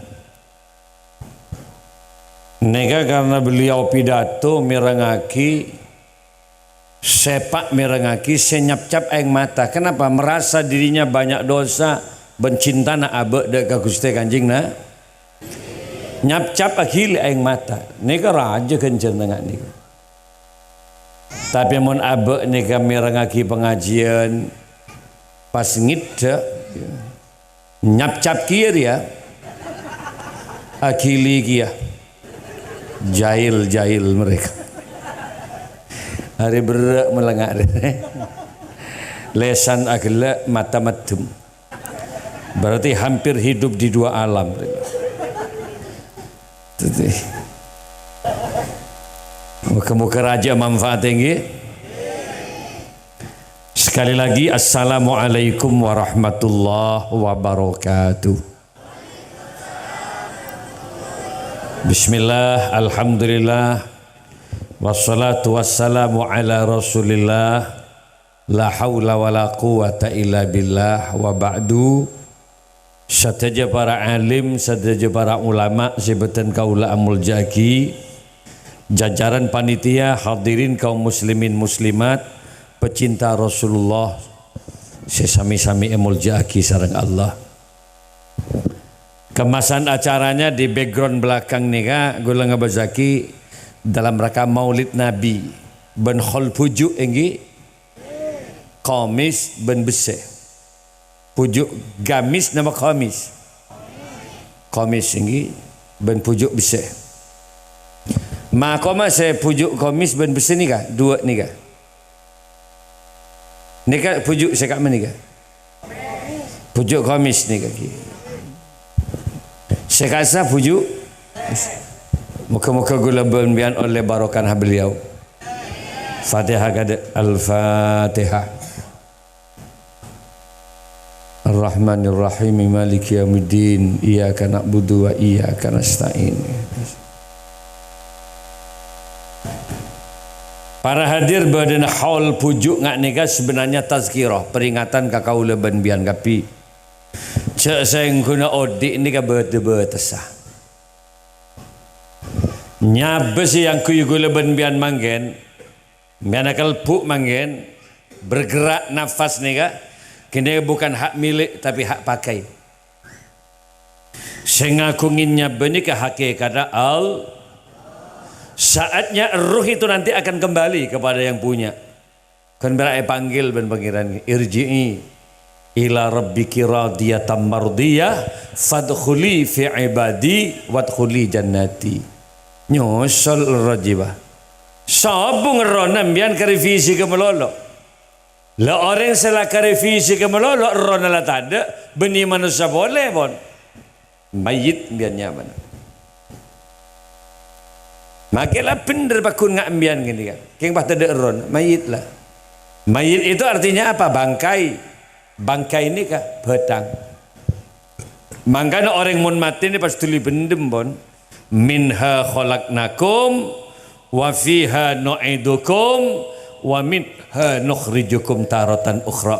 Nèka karena beliau pidato mèrengngaghi, sèpa' mèrengngaghi sè nyapcap aèng mata. Kenapa? Merasa dirinya banyak dosa bân cintana abâ' dâ' ka Ghustè Kanjeng Na-, nyapcap aghili aèng mata. Nèka rajâ ghânjhârânna nga' nèka. Tapè mon abâ' nèka mèrengngaghi pangajiân, pas ngèdhâ, nyapcap kèya rèya, aghili kèya. Jahil-jahil mereka. Arè berrâ' mellenga' rè. Lèsan aghellâ', mata meddhem. Berarti hampir hidup di dua alam. Jadi, moga-moga rajâ manfaat, ngghi. Sekali lagi, Assalamualaikum warahmatullahi wabarakatuh. Bismillah, alhamdulillah, wassalatu wassalamu ala Rasulillah. La haula wala quwwata illa billah, wa ba'du. Sadhâjâ para alim, sadhâjâ para ulama sè bâdhân kaulâ amoljâ'aghi, jajaran panitia, hadirin kaum muslimin muslimat, pecinta Rasulullah sè sami-sami èmoljâ'aghi sareng Allah. Kemasan acaranya di background belakang nèka, ghulâ ngabâsaghi dalam rangka Maulid Nabi bân khol bhuju', èngghi, komis bân bessè. Bhuju' gamis napa komis? Komis, èngghi, bân bhuju' bessè. Ma' koma sè bhuju' komis bân bessè nèka, duwâ' nèka. Nèka bhuju' sè ka'mma nèka. Bhuju' komis nèka, ghi. Sè ka'issa bhuju'. Moga-moga ghulâ bân biyân ollè barokahna beliau. Fatihah kadâ'. Al-Fatihah. Ar-Rahmanir Rahim, Maliki Yaumiddin, Iyyaka na'budu wa iyyaka nasta'in. Para hadir bâdâna haul bhuju' nga' nèka sebenarnya tazkirah, peringatan ka kaulâ bân biyân kabbhi. Jhâ' saèngghuna odi' nèka bâdâ bâtessa. Nyabâ sè èangghuy ghulâ bân biyân mangkèn, mèyana kalbu mangkèn, bergerak nafas nèka, ghânèka bukan hak milik, tapi hak pakai. Sè ngaghungè nyabâ nèka hakèkatta al-, saatnya ruh itu nanti akan kembali kepada yang punya. Kan pèra' èpanggil bân Pangèran, "Irji'i ila rabbiki radiyatan mardiyah, fadkhuli fi ibadi, wadkhuli jannati." Nyosol erroh jiyâ, Bah. Sobung errohna embiyân ka revisi ka malolo. La orèng sè la ka revisi ka malolo, errohna la tadâ', bânnè manossa polè, pon. Mayyit embiyân nyamana. Makè la bhendher pagghun nga' embiyân ghânèka. Kèng pas tadâ' errohna, mayyit la. Mayyit itu artinya apa? Bangkai. Bangkai nèka bhâthang. Mangkana orèng mon matè nè pas dhuli bhendhem, pon. "Minha khalaqnakum, wa fiha nu'idukum, wa minha nukhrijukum taratan ukhra."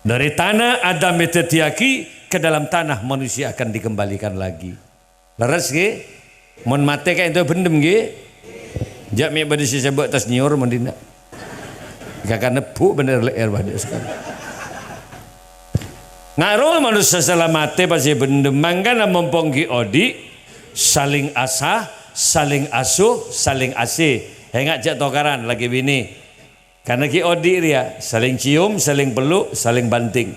Dari tanah Adam èdhâddhiyâghi, ke dalam tanah manusia akan dikembalikan lagi. Lerres, ghi? Mon matè ka'dinto bhendhem, ghi? Jhâ' mè' bâdâ sè sabâ' tas nyèyor mon dinna'. Kakana bu' bhendher lè'èr bâdâ sakalè. Nga' rowa manossa sè la matè pas èbhendhem, mangkana mompong ghi' odi', saling asah, saling asuh, saling asih. Ènga' jhâ' tokaran lakè binè. Karna ghi' odi' rèya, saling cium, saling peluk, saling banting.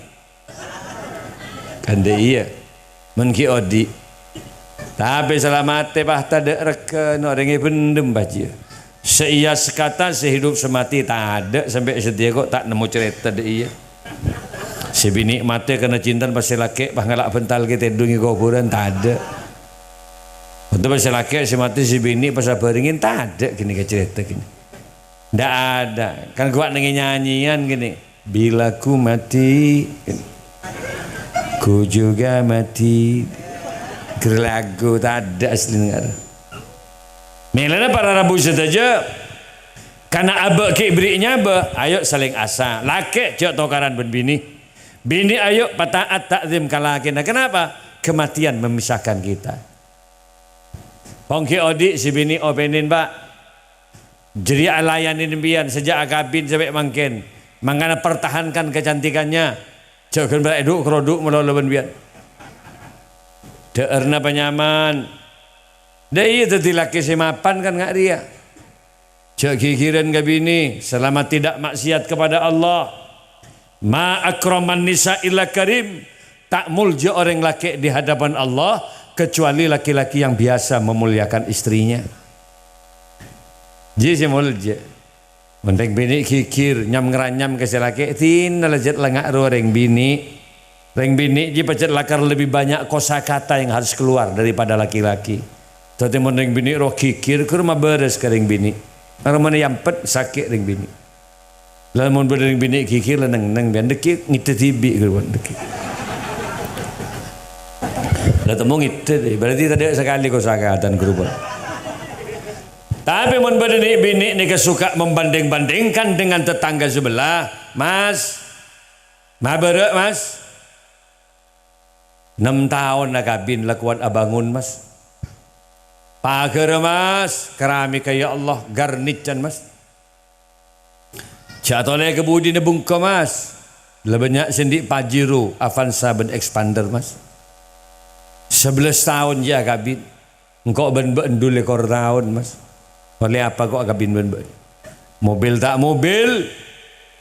Kan dâ' iyâ. Mon ghi' odi'. Tapè salamatè, pas tadâ' regghâna orèng èbhendhem, pas jiyâ. Sè iyâ sakata, sè hidup sè matè tadâ', sampè' satèya ko' ta' nemmo carèta dâ' iyâ. Sè binè' matè karna cinta, pas sè lakè' pas ngala' bhântal ghi' tèdung è kobhurân, tadâ'. Otabâ sè lakè' sè matè sè binè' pas abhârengngè, tadâ' ghânèka carèta ghânèka. Ndak ada. Kan gua nengè nyanyian gini. "Bila ku mati, ku juga mati." Ger lagu tadâ' asli dengar. Mèlana para rabu sadhâjâ, kana abâ' ghi' berri' nyabâ, ayo saling asa. Lakè' jhâ' tokaran bân binè. Binè ayo pata'at ta'zim ka lakèna. Kenapa? Kematian memisahkan kita. Pong ghi' odi' sè binè' opènèn, Pak. Jârèya alayanè sampèyan sajjhâk akabin sampè' mangkèn. Mangkana pertahankan kecantikannya. Jhâ' ghân bârâ' èdhu'-krodhu' malolo bân biyân. Dhâ'ârna panyaman. Dâ' iyâ dhâddhi lakè sè mapan kan nga' rèya. Jhâ' ghighirân ka binè selama tidak maksiat kepada Allah. Ma akraman nisa illa karim. Ta' moljâ orèng lakè' di hadapan Allah kecuali laki-laki yang biasa memuliakan istrinya. Jiyâ sè moljâ. Mon rèng binè' ghighir, nyam-ngaranyam ka sè lakè', dinala jhât la nga' rowa rèng binè'. Rèng binè' jiyâ pajhât lakar lebih banyak kosakata yang harus keluar daripada laki-laki. Dhâddhi mon rèng binè' rowa ghighir, ghâruwa mabârâs ka rèng binè'. Aromana èampet, sakè' rèng binè'. La mon bâdâ rèng binè' ghighir, la neng-neng, bân dâgghi' ngèddhâ dhibi', ghâruwa dâgghi'. La temmo ngèddhâ, berarti tadâ' sakalè kosakatan, ghâruwa. Tapè mon bâdâ nè'-binè' nèka suka membanding-bandingkan dengan tetangga sebelah, Mas, mabârâ', Mas. Ennem taon akabin la kowat abângon, Mas. Paghârra, Mas, keramikka, ya Allah, garnican, Mas. Jhâ' tolè ka budina bungko, Mas. La bânnya' sè andi' Pajero, Avanza bân Xpander, Mas. Sabellâs taon jiyâ akabin. Engko' bân bâ'en du lèkor taon, Mas. Ollè apa ko' akabin bân bâ'en? Mobil ta' mobil,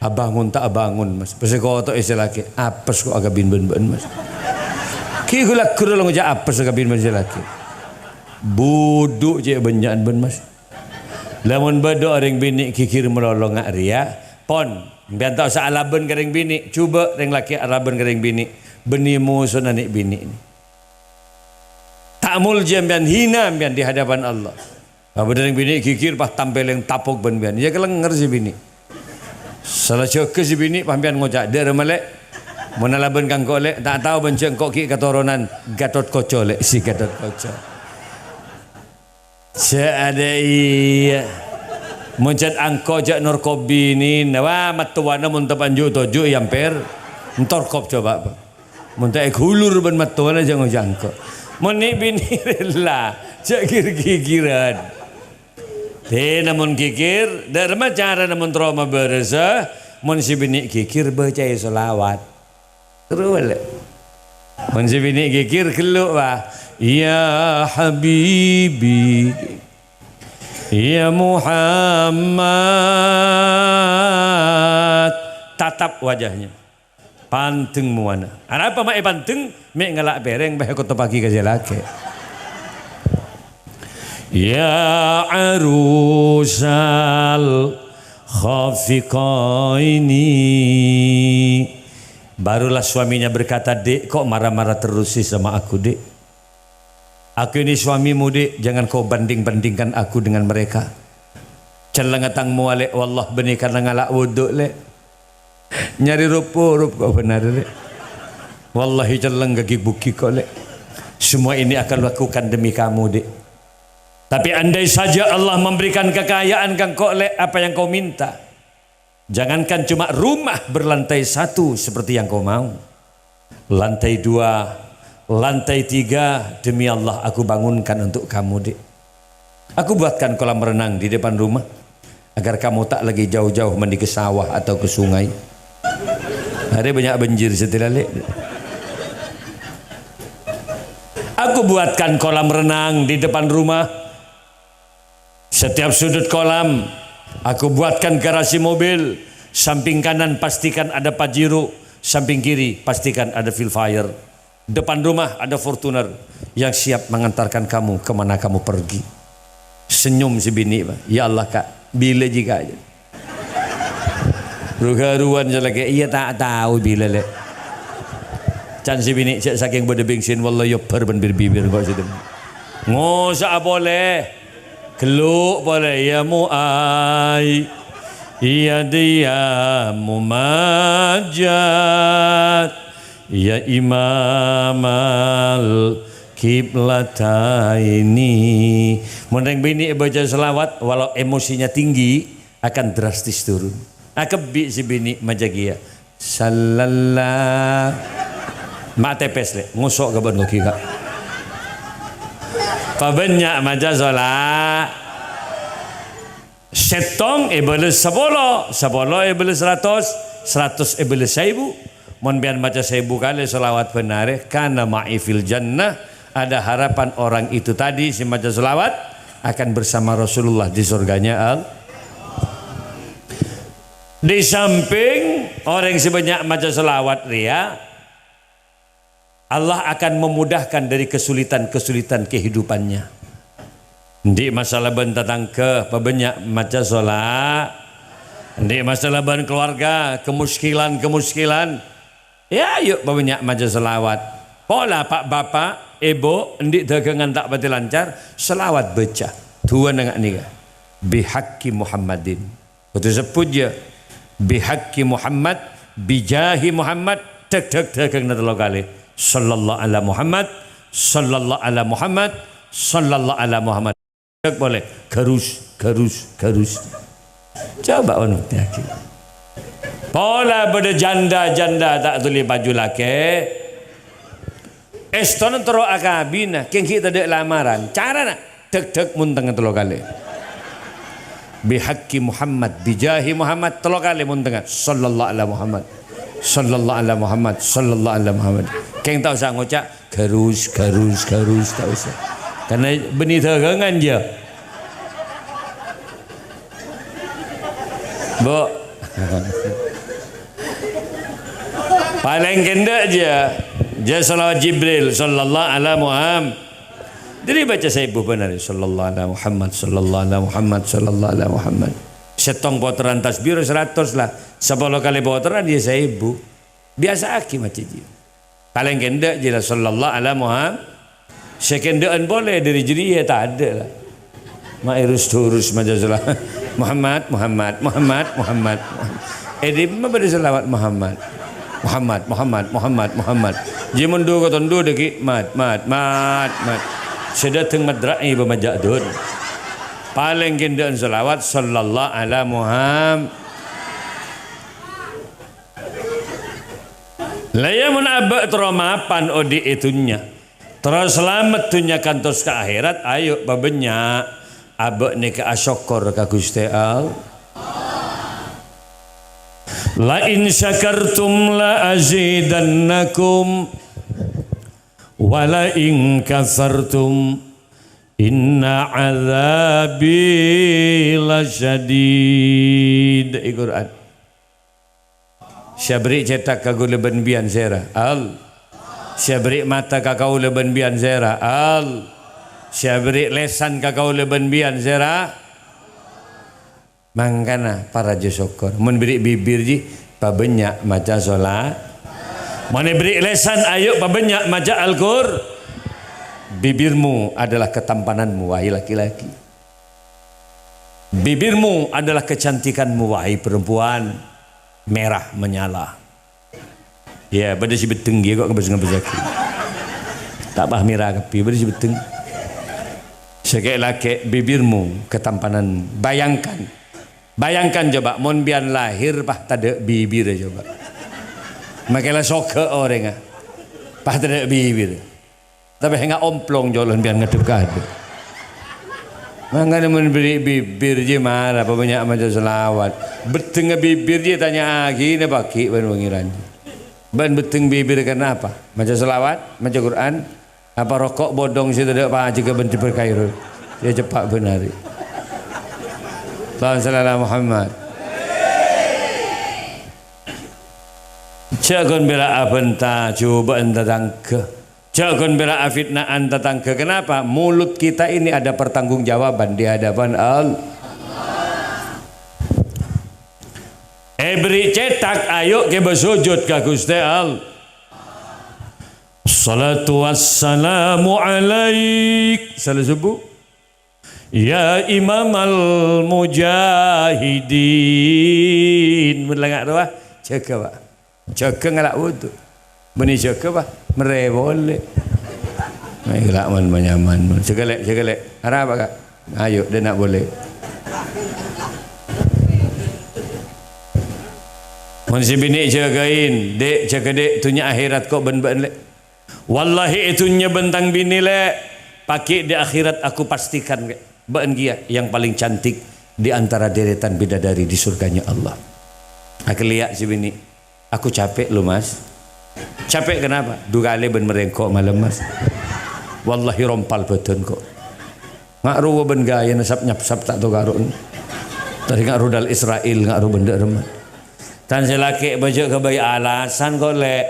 abângon ta' abângon, Mas. Pas èkoto'è sè lakè', apes ko' akabin bân bâ'en, Mas. Ghi' ghulâ ghuru lo ngoca' apes akabin bân sè lakè'. Budhu cè' bânnya'an bân, Mas. Lamon bâdâ orèng binè' ghighir malolo nga' rèya, pon, sampèyan ta' osa alabân ka rèng binè', jhubâ' rèng lakè' alabân ka rèng binè', bânnè mosona nè'-binè' nè. Ta' moljâ sampèyan, hina sampèyan di hadapan Allah. Apa bâdâ rèng binè' ghighir pas tampèlèng tapok bân sampèyan. Iyâ kalènger sè binè'. Sala jâgâ sè binè' pas sampèyan ngoca', "Dâ'remma, Lè'? Mon alabân ka engko', Lè', ta' tao bân jhâ' engko' ghi' katoronan Gatotkaca, Lè', si Gatotkaca." Jhâ' adâ' iyâ. Mon jhât engko' jhâ' norkop binèna. Wah, mattowana mon ta' panju' toju' èampèr. Entorkop coba, Pak. Mon ta' èghulur bân mattowana jhâ' ngoca' engko'. Mon nè'-binè' rèla, jhâ' ghir-ghighirân. Dina mon ghighir, dâ'remma carana mon terro mabârâsa, mon sè binè' ghighir bâcaè shalawat. Terro bâlâ. Mon sè binè' ghighir ghellu', wah. Ya habibi, ya Muhammad. Tatap wajahnya. Pandeng mowana. Arapa ma' èpandeng? Mè' ngala' pèrèng, bâh, èkotoppaghi ka sè lakè'. Ya arusal khafiqaini. Barulah suaminya berkata, "Dek, kok marah-marah terus sih sama aku, Dek? Aku ini suamimu, Dek, jangan kau banding-bandingkan aku dengan mereka." Celleng tang mowa, Lè', wallah bânnè karna ngala' wudhu, Lè'. Nyarè rup-porup kok bhender, Lè'. Wallahi celleng ghi-bughi kok, Lè'. Semua ini aku lakukan demi kamu, Dek. Tapi andai saja Allah memberikan kekayaan ka engko', Lè', apa yang kau minta? Jangankan cuma rumah berlantai satu seperti yang kau mau. Lantai dua, lantai tiga, demi Allah aku bangunkan untuk kamu, Dek. Aku buatkan kolam renang di depan rumah, agar kamu tak lagi jauh-jauh mandi ke sawah atau ke sungai. Arè bânnya' bânjir sè dilale. Aku buatkan kolam renang di depan rumah. Setiap sudut kolam, aku buatkan garasi mobil. Samping kanan, pastikan ada Pajero. Samping kiri, pastikan ada Vellfire. Depan rumah ada Fortuner yang siap mengantarkan kamu ke mana kamu pergi. Senyum sè binè', Pak. "Ya Allah, Kak, bilâ jiyâ, Kak?" Ru-ghuruwân sè lakè', "Iyâ, ta' tao bilâ, Lè'." Can sè binè' jhâ' sakèng bâdâ bèngsin, wallah, èobbhâr bân bir-bibir kok sè dhem. Ngosa'a polè. Ghellu' polè, ya mu'ai. Ya diya mumajjat. Ya imamal Qiblataini. Mon rèng binè' èbâca shalawat, walau emosinya tinggi, akan drastis turun. Akabbi sè binè' maca kèya. Sallalla-, ma' tèpès, Lè'. Ngoso' ka bân kogi, Ka'. Pabânnya' maca shala-, sèttong èbâles sapolo, sapolo èbâles saratos, saratos èbâles saèbu. Mon pèyan maca saèbu kalè shalawat bân arè, kana ma'i fil jannah, ada harapan orang itu tadi sè maca shalawat akan bersama Rasulullah di surganya Al-, Di samping orèng sè bânnya' maca shalawat rèya, Allah akan memudahkan dari kesulitan-kesulitan kehidupannya. Endi' masalah bân tatangghâ, pabânnya' maca shala-, endi' masalah bân keluarga, kemuskilan-kemuskilan, ya, ayo' pabânnya' maca shalawat. Pola, Pa', Bapa', Èbhu, endi' dhâghângan ta' patè lancar, shalawat bâca. Duwâna nga' nèka. Bihaqqi Muhammadin. Kodhu sebbhut, yâ. Bihaqqi Muhammad, bijahi Muhammad, dhâk-dhâk dhâghânna tello kalè. Shallallahu ala Muhammad, shallallahu ala Muhammad, shallallahu ala Muhammad. Dhâk polè, gharus, gharus, gharus. Coba ono, yâ. Pola bâdâ janda-janda ta' dhuli paju lakè'. Èstona terro akabina, kèng ghi' tadâ' lamaran. Carana, dhâk-dhâk montengnga tello kalè. Bihaqqi Muhammad, bijahi Muhammad, tello kalè montengnga. Shallallahu ala Muhammad. Shallallahu ala Muhammad. Shallallahu ala Muhammad. Kèng ta' osa ngoca', "Gharus, gharus, gharus," ta' osa. Karna bânnè dhâghângan, yâ. Bu. Palèng kendhâ' jâ, jâ shalawat Jibril, shallallahu ala Muhammad. Dhâddhi bâca saèbu bân arè, shallallahu ala Muhammad, shallallahu ala Muhammad, shallallahu ala Muhammad. Sèttong poteran tasbih saratos la, sapolo kalè poteran yâ saèbu. Biyasa'aghi maca jiyâ. Palèng kendhâ' jiyâ la, shallallahu ala Muhammad. Sè kendhâ'ân polè dhâri jârèya tadâ' la. Ma' èrus-dhurus maca shalawat. Muhammad, Muhammad, Muhammad, Muhammad. È dimma bâdâ shalawat Muhammad? Muhammad, Muhammad, Muhammad, Muhammad. Jiyâ mon dhu-, koton dhu dhâggi', Mat, Mat, Mat, Mat. Sè dâteng madra'è bâ maja' dhun. Palèng kendhâ'ân shalawat, shallallahu ala Muhammad. La iyâ, mon abâ' terro mapan odi' è dhunnya, terro salamet dhunnya kantos ka akhèrat, ayo pabânnya' abâ' nèka asokkor ka Ghustè Allah. "La in syakartum la azidannakum, wa la in kafartum inna adzabi lasyadid." È Qur'an. Sè aberri' cèthak ka kaulâ bân biyân sèra? Al. Sè aberri' mata ka kaulâ bân biyân sèra? Al. Sè aberri' lèsan ka kaulâ bân biyân sèra? Mangkana, parajâ sokkor. Mon berri' bibir, jiyâ, pabânnya' maca shala-, mon èberri' lèsan, ayo pabânnya' maca Al-Qur-, Bibirmu adalah ketampananmu, wahai laki-laki. Bibirmu adalah kecantikanmu, wahai perempuan, merah menyala. Ya, bâdâ sè beddheng, ya, kok ngebes-ngebes lagi. Ta' pas mèra kabbhi, bâdâ sè beddheng. Sè kè'-lakè' bibirmu ketampanan. Bayangkan. Bayangkan coba, mon biyân lahir pas tadâ' bibir, coba. Makè la soghâ orèngnga. Pas tadâ' bibir. Tapè enga' omplong jhâlân biyân ngaddhep ka adâ'. Mangkana mon berri' bibir jiyâ mara, pabânnya' maca shalawat. Beddhengnga bibir jiyâ tanya'aghi napa ghi' bân Pangèran. Bân beddheng bibir kenapa? Maca shalawat, maca Qur'an, apa roko' bodong sè tadâ' pajhâghâ bân Jabir Khairul? Ya ceppa' bân arè. Allahumma shalli ala Muhammad. Jhâ' ghun bhâlâ abânta, jhubâ'ân tatangghâ. Jhâ' ghun bhâlâ afitna'an tatangghâ. Kenapa? Mulut kita ini ada pertanggungjawaban di hadapan Allah. Èberri' cèthak, ayo kèbâ sojud ka Ghustè Allah. Assalatu wassalamu alaik. Sala subuh. Ya Imamal Mujahidin. Mon la nga' rowa, jâgâ, Pak. Jâgâ ngala' wudu. Bânnè jâgâ, Pak. Mèrè polè. Ayo, la' man, manyaman, man. Jâgâ, Lè', jâgâ, Lè'. Arapa, Ka'? Ayo, dâ' na' polè. Mon sè binè' jâgâin, Dhi', jâgâ, Dhi', dhunnya akhèrat ko' bân bâ'ân, Lè'. Wallahi, è dhunnya bân tang binè, Lè'. Paghi' di akhirat aku pastikan, Lè'. Bâ'ân kèya yang paling cantik di antara deretan bidadari di surganya Allah. Aghâliya' sè binè'. "Aku capek loh, Mas." "Capek kenapa?" "Du kalè bân marè engko' malem, Mas. Wallahi rompal bâdân ko'. Nga' rowa bân ghâjâna sap-nyapsap ta' tao karo'na. Tadi nga' rudal Israel, nga' rowa bân dâ' remma." Can sè lakè' bâjâ' ghâbây alasan ko', Lè'.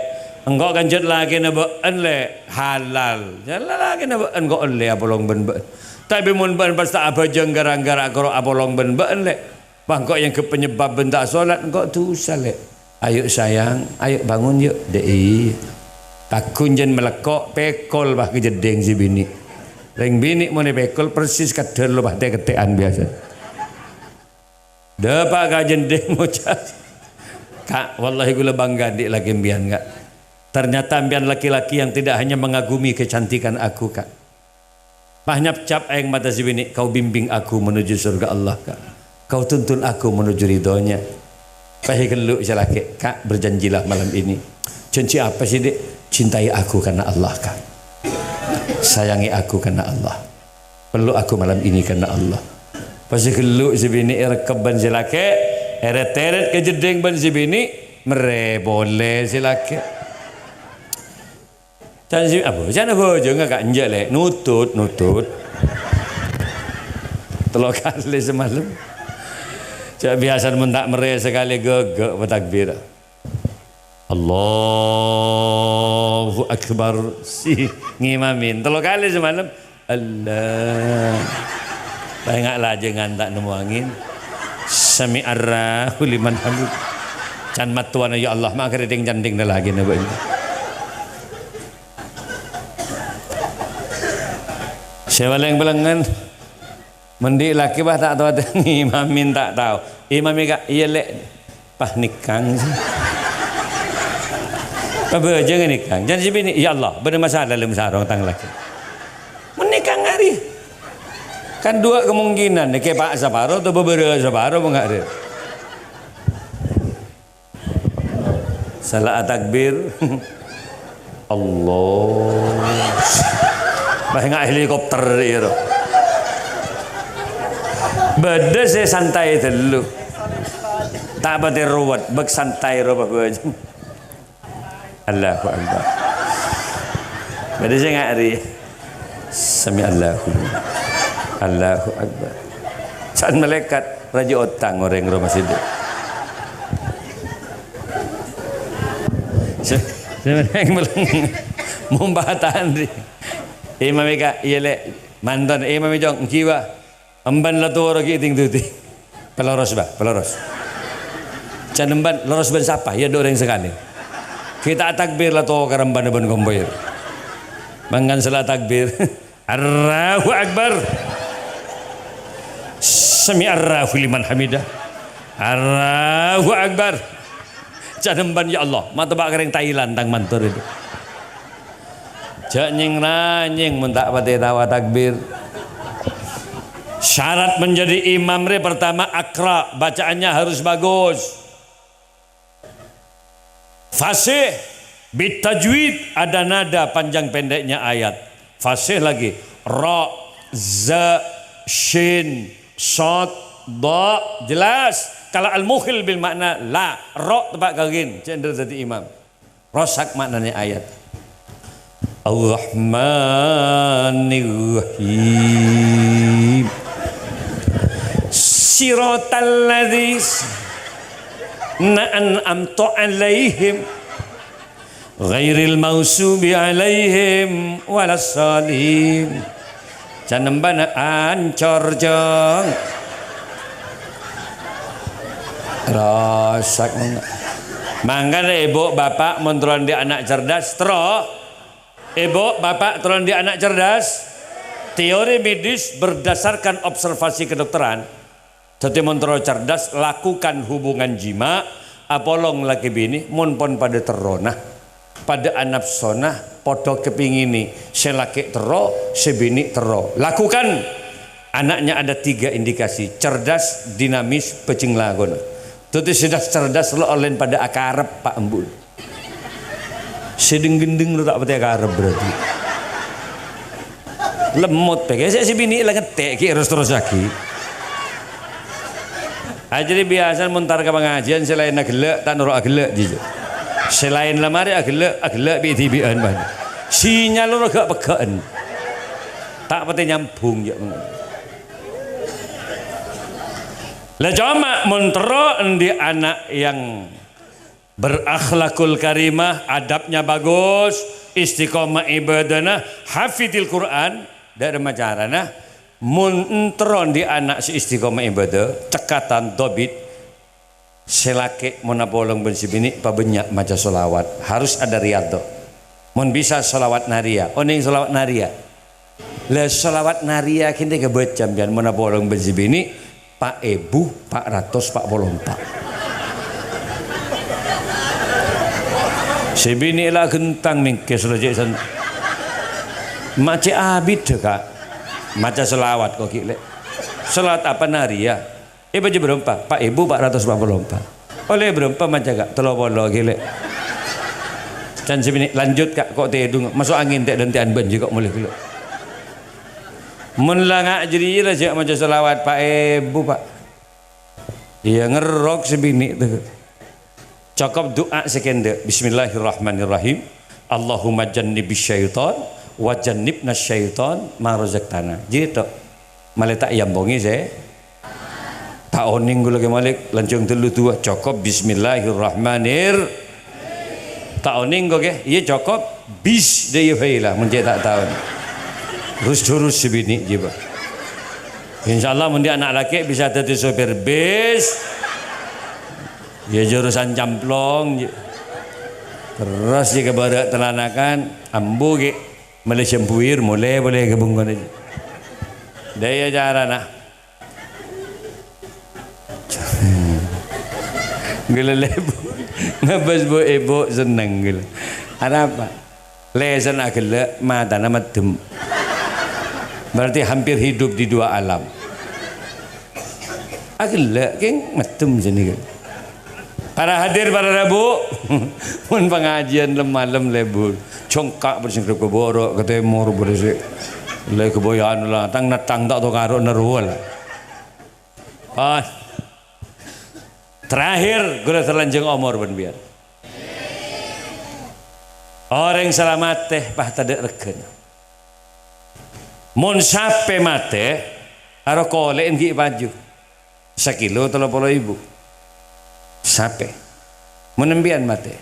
Engko' kan jhât lakèna bâ'ân, Lè'. Halal. Jhât lakèna bâ'ân ko' ollè apolong bân bâ'ân. Tapè mon bâ'ân pas ta' abhâjâng ghârâ-ghârâ karo apolong bân bâ'ân, Lè'. Wah, engko' èangghep penyebab bân ta' solat, engko' dusa, Lè'. Ayo, sayang, ayo bangun, yuk. Dhi', iyâ. Pagghun jân malèkko', pèkol, wah, ka jhâddhing sè binè'. Rèng binè' mon èpèkol persis kaddhâr lo, wah, tè'-kettè'an biyasa. Dâpa' ka jhâddhing ngoca', "Ka', wallahi kaulâ bangga andi' lakè empèyan, Ka'. Ternyata empèyan laki-laki yang tidak hanya mengagumi kecantikan aku, Ka'." Pas nyapcap aèng mata sè binè', "Kau bimbing aku menuju surga Allah, Ka'. Kau tuntun aku menuju ridhonya." Pas èghellu' sè lakè', "Ka', berjanjilah malam ini." "Janji apa sih, Dek?" "Cintai aku karena Allah, Ka'. Sayangi aku karena Allah. Peluk aku malam ini karena Allah." Pas èghellu' sè binè' èrekkep bân sè lakè', èrèt-tèrèt ka jhâddhing bân sè binè', marè polè sè lakè'. Can sè, apa? Can abhâjângnga, Ka'? Enjâ', Lè'. Nutut, nutut. Tello kalè samalem. Jhâ' biyasana mon ta' marè sakalè ghâghâ' patakbir. Allahu Akbar. Si ngimamin. Tello kalè samalem. Allah. Paènga' lajângan ta' nemmo angèn. Sami'allahu liman hamid. Can mattowana, "Ya Allah, ma' kèrèdhing candhing dâlaghi napa ini?" Sè palèng-palèngan, mon dhi' lakè, wah, ta' tao, ngimamin ta' tao. Imamè, Ka', iyâ, Lè'. Pas nèkang. Pabhâjângnga nèkang. Can sè binè', "Ya Allah, bâdâ masalah dâlem sarong tang lakè." Mon nèkang arèya. Kan duwâ' kemungkinan, nèkè pa' saparo atabâ bârâ' saparo, mon nga' rè. Sala atakbir. Allah. Bâ, nga' helikopter, iyâ, ro. Bâdâ sè santai ghâllu. Ta' patè ruwet, bâk santai, ro, pabhâjâng. Allahu Akbar. Bâdâ sè nga' rè. Sami Allahu. Allahu Akbar. Sa'at malaèkat, rajâ otang orèng roma sèdhâ. Sè, sè meleng-meleng. Mompatan rè. Imamè, Ka', iyâ, Lè'. Manton, Imamè, Cong, ènggi, wah. Emban la toro' ghi' ding-duding. Paloros, Bâ, paloros. Can emban, loros bân sapa? Iyâ, dhu' orèng sakalè. Ghi' ta' takbir la tokara embana bân kompoyya. Mangkana sala takbir. Allahu Akbar. Sami Allahu liman hamidah. Allahu Akbar. Can emban, ya Allah, matobâ' ka orèng Thailand tang mantor itu. Jhâ' nyèng-ranyèng mon ta' patè tao atakbir. Syarat menjadi imam rè pertama akra, bacaannya harus bagus. Fasih, bitajwid, ada nada panjang pendeknya ayat. Fasih lagi. Ra, za, shin, shad, dha, jelas. Kalau al-mukhil bil makna la, ra teppa' ka ghin, cè' dhâddhi imam. Rosak maknanya ayat. Ar-Rahmanir Rahim. Siratal ladzina an'amta 'alaihim ghairil maghdubi 'alaihim waladdallin. Can embana ancor, Cong. Rosak. Mangkana, Ibu, Bapak, mon terro andi' ana' cerdas, terro. Ibu, Bapak, terro andi' ana' cerdas. Teori medis berdasarkan observasi kedokteran. Dhâddhi, mon terro cerdas, lakukan hubungan jima', apolong lakè binè, mon pon padâ terrona. Padâ'â napsona, padâ kepingine, sè lakè' terro, sè binè' terro. Lakukan! Anaknya ada tiga indikasi, cerdas, dinamis, bhâjheng lakona. Dhâddhi sè cerdas lo' ollèna padâ akarep, Pa', Embu'. Sè dheng-ghendheng lo' ta' patè akarep berarti. Lemmot pèkè, sè, sè binè' la ngettè' ghi' ros-terrosaghi. Ajârè biyasana mon entar ka pangajiân sè laènna ghellâ', ta' noro' aghellâ', jhâ'. Sè laèn la marè aghellâ', aghellâ' bi'-dhibi'ân, bân. Sinyal loro ghâ'-peggâ'ân. Ta' patè nyambhung, jhâ'. La coma mon terro andi' ana' yang berakhlakul karimah, adabnya bagus, istiqomah ibadahna, hafidil Qur'an, dâ' remma carana, mon entar andi' ana' sè istiqomah ibadah, cekatan, dhobit, sè lakè' mon apolong bân sè binè' pabânnya' maca sholawat, harus ada riyadhah. Mon bisa sholawat nariya, onèng sholawat nariya? La sholawat nariya ghânèka bâca sampèyan mon apolong bân sè binè', pa' èbu pa' ratos pa' polo empa'. Sè binè' la ghentang mèngkès lo cè' san-, ma' cè' abidhâ, Ka'. Maca sholawat ko' ghi' lè'. Sholawat apa nariya? Èbâca bârâmpa? Pa' èbu pa' ratos pa' polo empa'. Ollè bârâmpa maca, Ka'? Tello polo ghi' lè'. Can sè binè', lanjut, Ka', ko' tèdung, maso' angèn tè'-dântè'an bânjhi ko' molè ghellâ'. Mon la nga' jârèya la jhâ' maca sholawat pa' èbu, Pa'. Iyâ, ngerrok sè binè' tè. Cokop du'a sè kèndhâ, "Bismillahirrahmanirrahim. Allahumma jannibis syaitan wa jannibnas syaitan ma razaqtana." Jârèya to'. Malè ta' èambhungè sè. Ta' onèng ghulâ Kè Malik, lanjhâng tello du'a, cokop, "Bismillahirrahmanir-." Ta' onèng kok, Kè? Iyâ, cokop, bis, dâ' iyâ bhâi la, mon cè' ta' tao. Rus-durus sè binè' jiyâ, Pa'. Insyaallah, mon dâ' ana' lakè' bisa dhâddhi sopir bis. Iyâ, jurusan Camplong, jiyâ. Terros jiyâ ka bârâ' Telanakan, ambu, Kè. Malè jhâm buwir, molè polè ka bengkona. Dâ' iyâ carana. Ghulâ lèbur. Ngabâs bu-, èbu senneng ghulâ. Arapa? Lèsanna aghellâ', matana meddhem. Berarti hampir hidup di dua alam. Aghellâ' kèng meddhem sènèka. Para hadir, para rabu, mon pangajiân lem-malem lèbur, congka' bâdâ sè ngarep ka bârâ', ka tèmor bâdâ sè lè ghâbâyân la, tang-nettang ta' tao karo'na rowa la. Pas. Terakhir, ghulâ salanjhâng omor bân biyân. Orèng sè la matè, pas tadâ' règhâna. Mon sapè matè, aro kolè'en ghi' paju. Sakilo tello polo èbu. Sapè. Mon empèyan matè,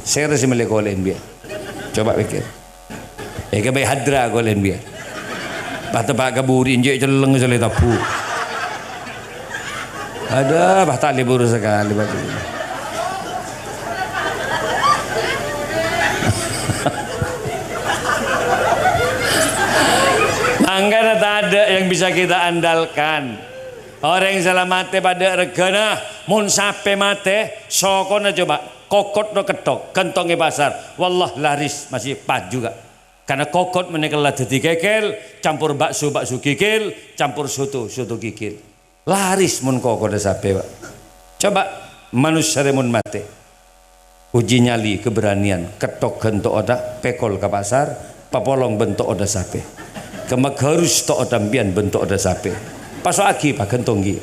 sèra sè mellè kolè'en empèyan? Coba pèkkèr. Èghâbây hadra kolè'en empèyan. Pas teppa' ka buri' enjâ' celleng sè lè tabu. Adâ, pas ta' lèbur sakalè, Pak. Mangkana tadâ' yang bisa kita andalkan. Orèng sè la matè padâ règhâna, mon sapè matè, sokona coba, kokot no ketthok, ghântong è pasar. Wallah laris, masih paju, Ka'. Karna kokot panèka la dhâddhi kèkèl, campor bakso, bakso kèkèl, campor soto, soto kèkèl. Laris mon kokotta sapè, Pak. Coba manossa rè mon matè. Uji nyali keberanian, ketthok ghân to'otta, pèkol ka pasar, papolong bân to'otta sapè. Kemma ghârus to'otta empèyan bân to'otta sapè. Paso'aghi, paghântongngaghi.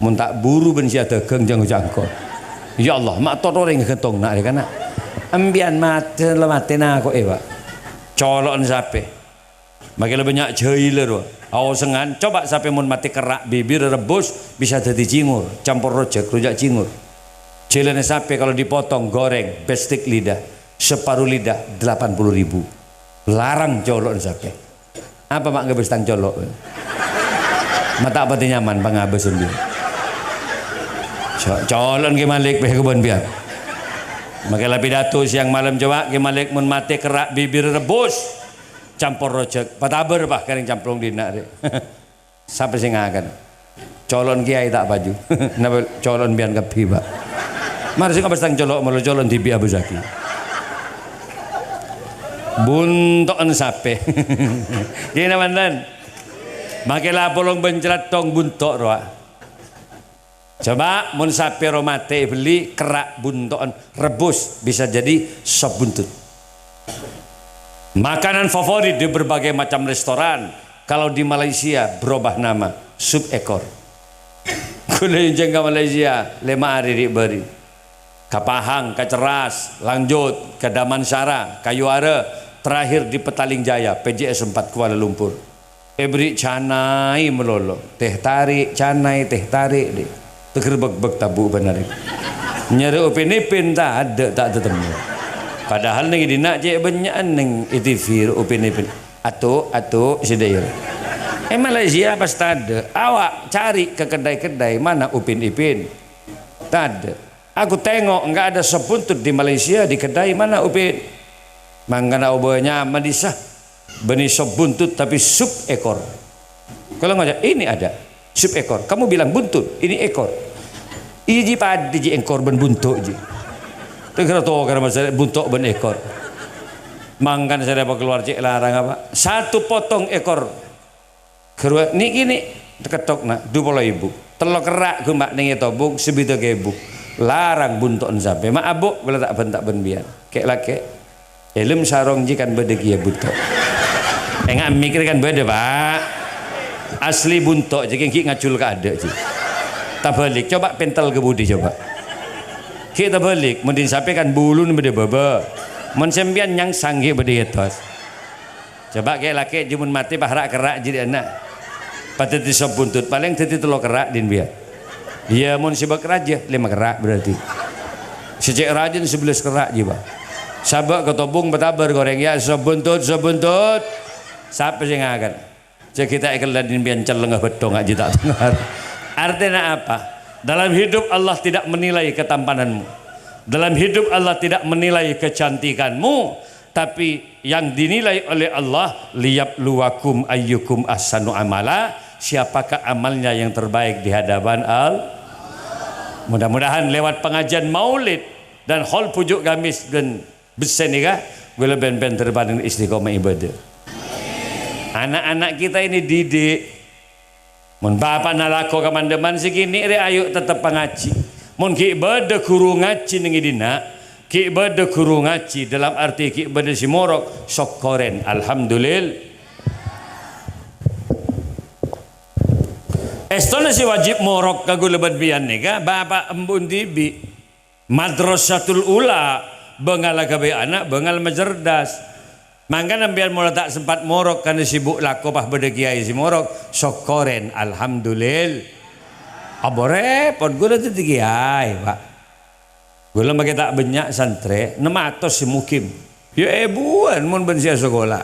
Mon ta' buru bân sè adhâghâng jhâng-jhângko. Ya Allah, ma' tot orèng ghântong na' rè kana'. Empèyan matè, la matè nako'è, Pak. Colo'en sapè. Makè la bânnya' jhâilâ rowa. Aosengan, coba sapè mon matè kerra', bibir rebbus, bisa dhâddhi cingur, campor rojak, rojak cingur. Jhâlânna sapè kalau dipotong, goreng, bestik lidah, separuh lidah, delapan puluh ribu. Larang colo'en sapè. Apa ma' ngabâs tang colo'? Ma' ta' patè nyaman pangabâs sendiri. Co-, colo'en Kè Malik pè kebon biar. Makè la pidato siang malem coba, Kè Malik mon matè kerra' bibir rebbus. Campor rojak, patabâr, Pak, karèng camplong dinna' rè. Sapè sè ngakan? Colo'en kèyaè ta' paju. Napa colo'en empèyan kabbhi, Pak? Mara sè ngabâs tang colo', molo colo'en dhibi' abâsaghi. Bunto'en sapè. Ghi napa enten? Make la polong bân calathong bunto' rowa. Coba, mon sapè rowa matè èbelli, kerra' bunto'en, rebus, bisa jadi sop buntut. Makanan favorit di berbagai macam restoran, kalau di Malaysia berubah nama, sup ekor. Kaulâ ènjhâng ka Malaysia, lèma' arè ri'-bâri'. Ka Pahang, ka Ceras, lanjut ka Damansara, ka Yuara, terakhir di Petaling Jaya, P J S empat Kuala Lumpur. Èberri' canai malolo, teh tarik, canai, teh tarik, dhi. Teger bek-bek tabu' bân arè. Nyarè Upin Ipin tadâ', ta' tatemmo. Padahal neng è dinna' cè' bânnya'an neng è T V Upin Ipin. Atu', atu', sè dâ'iyâ. È Malaysia pas tadâ', awak cari ke kedai-kedai, mana Upin Ipin? Tadâ'. Aku tengok nggak ada sop buntut di Malaysia, di kedai mana Upin? Mangkana obâ nyama dissa. Bânnè sop buntut tapi sup ekor. Kaulâ ngoca', "Ini ada, sup ekor. Kamu bilang buntut, ini ekor." Iyâ, jhi, padâ jhi, ekor bân bunto', jhi. Tengkara to karena masalah bunto' bân ekor. Mangkana sè rèpa kalowar cè' larang apa? Satu potong ekor. Ghâruwa nèkè nè', tekettok na', dupolo èbu. Tello kerra' ghun ma' neng è tobung, sabidhâk èbu. Larang bunto'en sapè. Ma' abu', kaulâ ta' bân-, ta' bân biyân. Kè'-lakè'. Èlem sarong jhi kan bâdâ kèya bunto'. Enga' mikir kan bâdâ, Pak. Asli bunto' jhi kèng ghi' ngajul ka adâ' jhi. Tabâlik, coba pentel ka budi coba. Ghi' tabâlik, mon dhin sapè kan buluna bâdâ bâbâ. Mon sampèyan nyangsang ghi' bâdâ ètos. Coba kè'-lakè' jhi mon matè pas ra'-kerra' jhi dâ' enna'. Pas dhâddhi sop buntut, palèng dhâddhi tello kerra' dhin biyâ. Iyâ, mon sè bâk rajâ, lèma kerra' berarti. Sè cè' rajâna sabellâs kerra' jhi, Pak. Sabâ' ka tobung patabâr orèng, "Ya, sop buntut, sop buntut." Sapa sè ngakan? Jâ' ghi' ta' èkella dhin biyân cellengnga bâdhong ajhi ta' dengar. Artèna apa? Dalam hidup Allah tidak menilai ketampananmu. Dalam hidup Allah tidak menilai kecantikanmu. Tapi yang dinilai oleh Allah, "Liyabluwakum ayyukum ahsanu amala," siapakah amalnya yang terbaik di hadapan Allah. Mudah-mudahan lewat pengajian maulid dan haul Pucuk Gamis dan bessè nèka, kaulâ bân-bân terparing istiqomah ibadah. Anak-anak kita ini didik. Mon bapa'na lako kamandhâman sè kènè' rè, ayo tetep pangajhi. Mon ghi' bâdâ ghuru ngajhi neng è dinna', ghi' bâdâ ghuru ngajhi, dalam arti ghi' bâdâ sè morok, sokkorèn, alhamdulil-, Èstona sè wajib morok ka kaulâ bân biyân nèka, bapa' embu'en dhibi'. Madrasatul Ula, bângal aghâbây ana', bângal macerdas. Mangkana sampèyan mola ta' sempat morok karna sibuk lako pas bâdâ kèyaè sè morok. Sokkorèn, alhamdulil-, Apa rèpot, kaulâ dhâddhi kèyaè, Pak. Kaulâ makè ta' bânnya' santrè, nem atos sè mukim. Ya èbuwân mon bân sè asakola.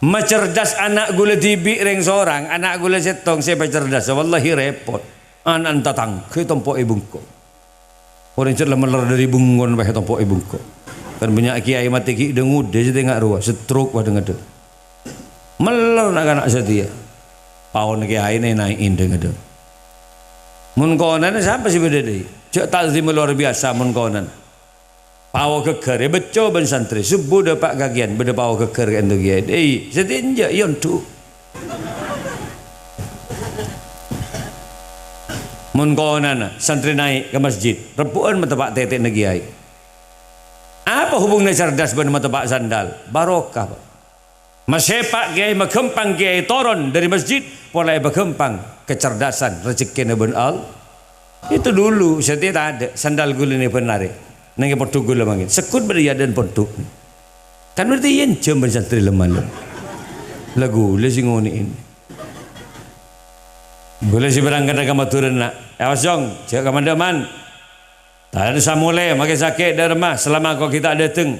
Macerdas ana' kaulâ dhibi' rèng sorang, ana' kaulâ sèttong sè èpacerdas, wallahi rèpot. Ana' tatangghâ ètompo'è bengko. Orèng cè' la meller dâri bengkona bhâi ètompo'è bengko. Kan bânnya' kèyaè matè ghi' dâ-ngodâ sè tènga' rowa, stroke padâ ngadâ. Meller na'-kana' satèya. Paona kèyaè nè-, naè'è dâ-ngadâ. Mon konana sapa sè bâdâ dâi? Jhâ' ta'zim luar biasa mon konana. Pao ghâgghâr, èbâcco bân santrè. Subuh dâpa' kakèyan, bâdâ pao ghâgghâr ka'ènto kèyaè. Ei, satèya enjâ', èyondu'. Mon konana, santrè naè' ka masjid, rebbhu'ân mateppa' tètè'na kèyaè. Apa hubunganna cerdas bân mateppa' sandal? Barokah, Pak. Masèpa' kèyaè, maghâmpang kèyaè toron dâri masjid, pola èpaghâmpang kacerdasan, rejekkèna bân Allah. Itu dulu, satèya tadâ', sandal kaulâ nè bân arè. Neng è pondhuk kaulâ mangkèn. Segghut bâdâ è adâ'na pondhuk. Kan berarti èyènjhâm bân santrè lem-malem. La kaulâ sè ngonè'è. Kaulâ sè berangkat ka Madhurâ, na'. Awas, Jong, jhâ' kamandhâman. Tadâ' samolè, makè sakè' dâ' remma, selama kok ghi' ta' dâteng.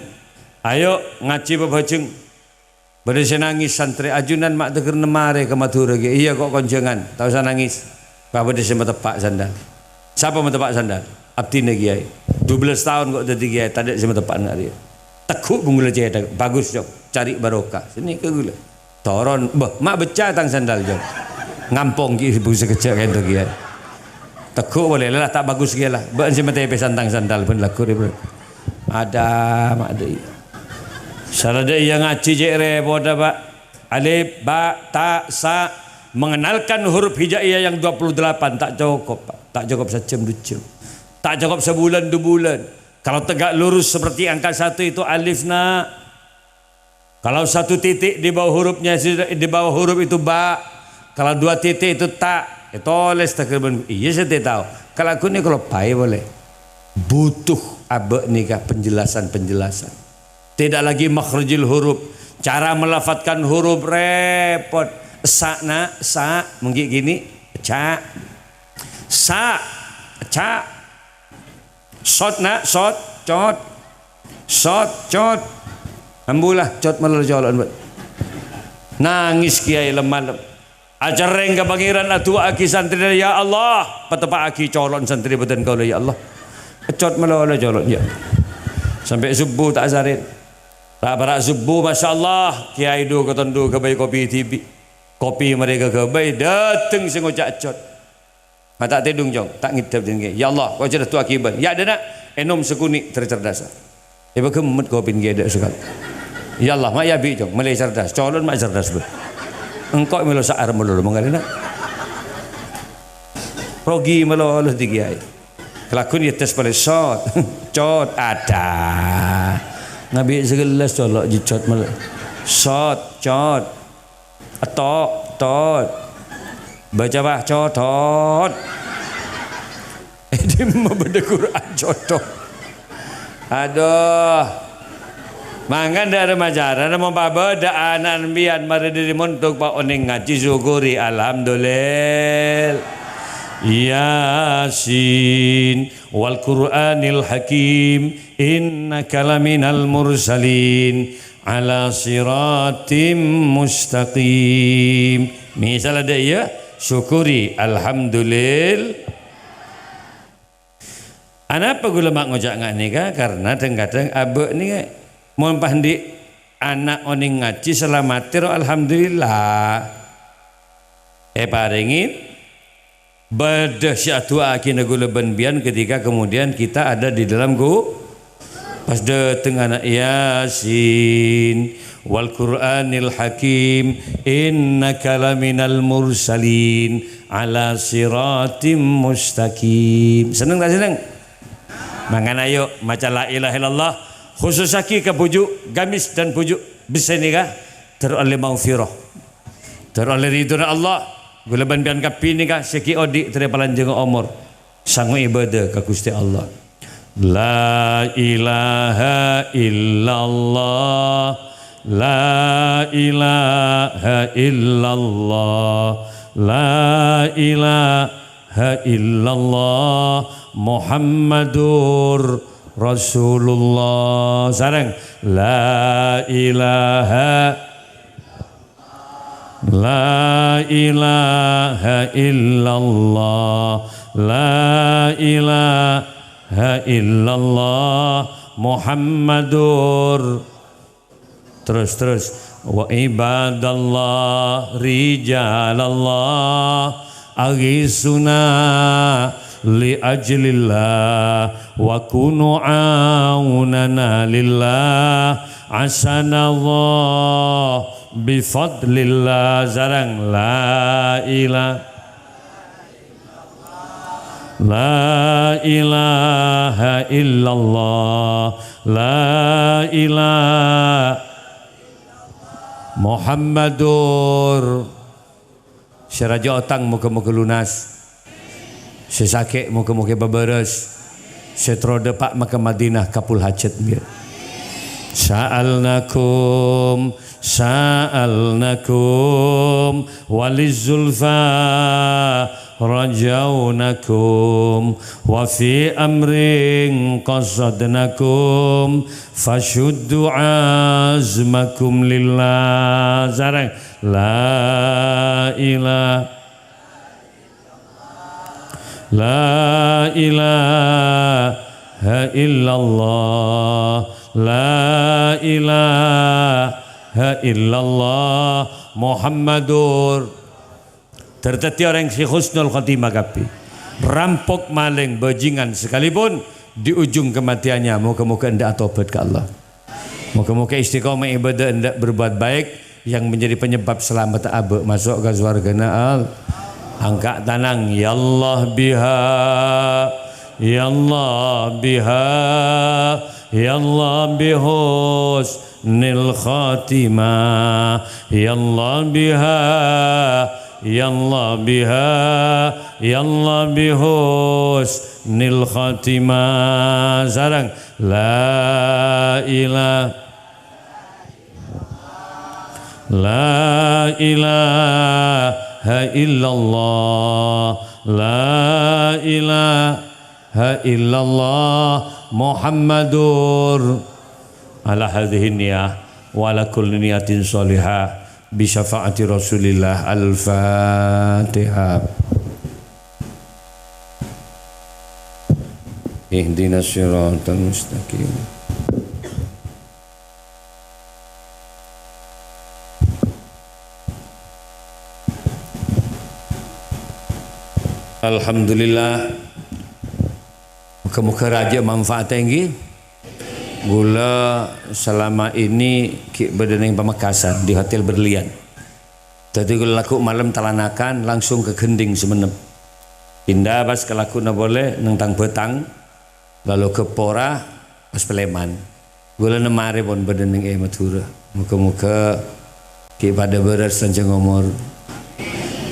Ayo, ngajhi pabhâjheng. Bâdâ sè nangès santrè, "Ajunan ma' tèghâr nemmarè ka Madhurâ ghi." "Iyâ, kok konjhângan, ta' osa nangès." Pas bâdâ sè mateppa' sandal. Sapa mateppa' sandal? Abdhina kèyaè. Dubellâs taon kok dhâddhi kèyaè, tadâ' sè mateppa' nga' rèya. Tegghu' bhungkol cèthak, "Bagus, Jong. Cari barokah." Sanèka kaulâ. Toron, "Bâh, ma' becca' tang sandal, Jong." Ngampong ghi' bu sakejjhâ' ka'ènto kèyaè. Tegghu' polè, "Lah, ta' bagus kèya, lah. Bâ'na sè matèpèsan tang sandal, bân lagghu rè, Bro." Adâ, ma' dâi. Saladhâ iyâ ngajhi cè' rèpot, Pak. Alif, ba, ta, sa. Mengenalkan huruf hijaiyah yang dua puluh delapan tak cukup, Pak. Tak cukup sajhâm du jhâm. Tak cukup sebulan, dua bulan. Kalau tegak lurus seperti angka satu itu alif, Nak. Kalau satu titik di bawah hurufnya, di bawah huruf itu ba. Kalau dua titik itu ta. Ètolès tagher bân, iyâ, sè ta' tao. Kalau aku ini kalau baik boleh. Butuh abâ' nèka penjelasan-penjelasan. Tidak lagi makhrajul huruf, cara melafadzkan huruf rèpot. Sa, Nak, sa, mungkin gini, ca. Sa, ca. Sot, Nak, sot, cot. Sot, cot. Ambulah, cot malolo colo'na, Pak. Nangès kèyaè lem-malem. Acerrèng ka Pangèran, adu'aaghi santrèna, "Ya Allah, pateppa'aghi colo'na santrè bâdân kaulâ, ya Allah." Cot malolo colo'na, ya. Sampè' subuh ta' asarèn. Ra'-para' subuh, masyaallah, kèyaè du-katon du ghâbây kopi dhibi'. Kopi marè kaghâbây, dâteng sè ngoca' cot. Ma' ta' tèdung, Cong. Ta' ngèdhâp dhingghi. "Ya Allah, kocèr tu akiban." "Ya, dâna." Ènom sakonè', ter-, cerdas. Èpaghemmet kopina ghi' dâ' sakalè. "Ya Allah, ma' yâ bi', Cong. Malè cerdas. Colo'na ma' cerdas, bân. Engko' mèlo sa'ar malolo, mangkana." Rogi malolo dhika, yâ. Kalaghun yâ tes palèsot. Cot, ada. Ngabi' sagellas colo' jècot mal-, sot, cot. Etok, tot. Baca, Pak, cotot. Eh, dimma bâdâ Qur'an cotot. Aduh. Mangkana dâ' remma carana mon pabâdâ ana' sampèyan marè dâri montok pa' onèng ngajhi, syukuri, alhamdulillah. Yasin wal Qur'anil Hakim, innaka laminal mursalin. Ala siratim mustaqim. Misal adâ' iyâ, syukuri, alhamdulillah. Anapa ghulâ ma' ngoca' nga' nèka? Karna dhâng-kadhâng abâ' nèka mon pas andi' ana' onèng ngajhi salamet ro, alhamdulillah. Èparèngè Bâdâ sè adu'aaghina ghulâ bân biyân ketika kemudian kita ada di dalam ku-, pas dâteng ana' Yasin, "Wal Qur'anil Hakim, innaka laminal mursalin, ala siratim mustaqim." Senneng ta' senneng? Mangkana ayo maca la ilaha illallah, khususaghi ka bhuju' gamis dan bhuju' bessè nèka, terro ollè maghfirah. Terro ollè ridhona Allah. Ghulâ bân biyân kabbhi nèka sè ghi' odi' terro palanjhângnga omor. Sango ibadah ka Ghustè Allah. La ilaha illallah. La ilaha illallah. La ilaha illallah. Muhammadur Rasulullah. Sareng. La ilaha La ilaha illallah, la ilaha illallah, Muhammadur. Terus, terus. Wa ibadallah, rijalallah, aghisuna li ajlillah, wa kunu aunana lillah, asanallah. Bifadlillah, sareng la ila-, la ilaha illallah, la ilaha Muhammadur. Sè rajâ otang moghâ-moghâ lunas. Sè sakè' moghâ-moghâ èpabârâs. Sè terro dâpa' ka Madinah kabul hajat, ya. Sa'alnakum, sa'alnakum, walizzulfa rajaunakum, wa fi amrin qasadnakum, fashuddu azmakum lillah. Sareng, la ilaha La ilaha illallah, la ilaha illallah, Muhammadur. Ter-, dhâddhi orèng sè husnul khotimah kabbhi. Rampok, malèng, bajingan sekalipun, di ujung kematiannya, moga-moga endak tobat ka Allah. Moga-moga istiqomah ibadah ndak berbuat baik yang menjadi penyebab selamat abâ' maso' ka sowargana Allah. Angka' tanang, ya Allah biha, ya Allah biha, ya Allah bihusnil khatimah, ya Allah biha, ya Allah biha, ya Allah bihusnil khatimah. Sareng, la ilaha La ilaha illallah, la ilaha illallah, Muhammadur ala hadhihi niyah wa ala kulli niyatin shalihah bi syafaati Rasulillah. Al-Fatihah. Ihdinas siratal mustaqim. Alhamdulillah. Moga-moga rajâ manfaat ènggi. Ghulâ selama ini ghi' bâdâ neng Pamekasan di Hotel Berlian. Dhâddhi ghulâ lagghu' malem talanakan langsung ka Gending Semenep. Pindah pas ka lagghuna polè neng Tang Bâtang. Lalo ghâpora pas Palèman. Ghulâ nemmarè pon bâdâ neng è Madhurâ. Moga-moga ghi' padâ bârâs lanjhâng omor.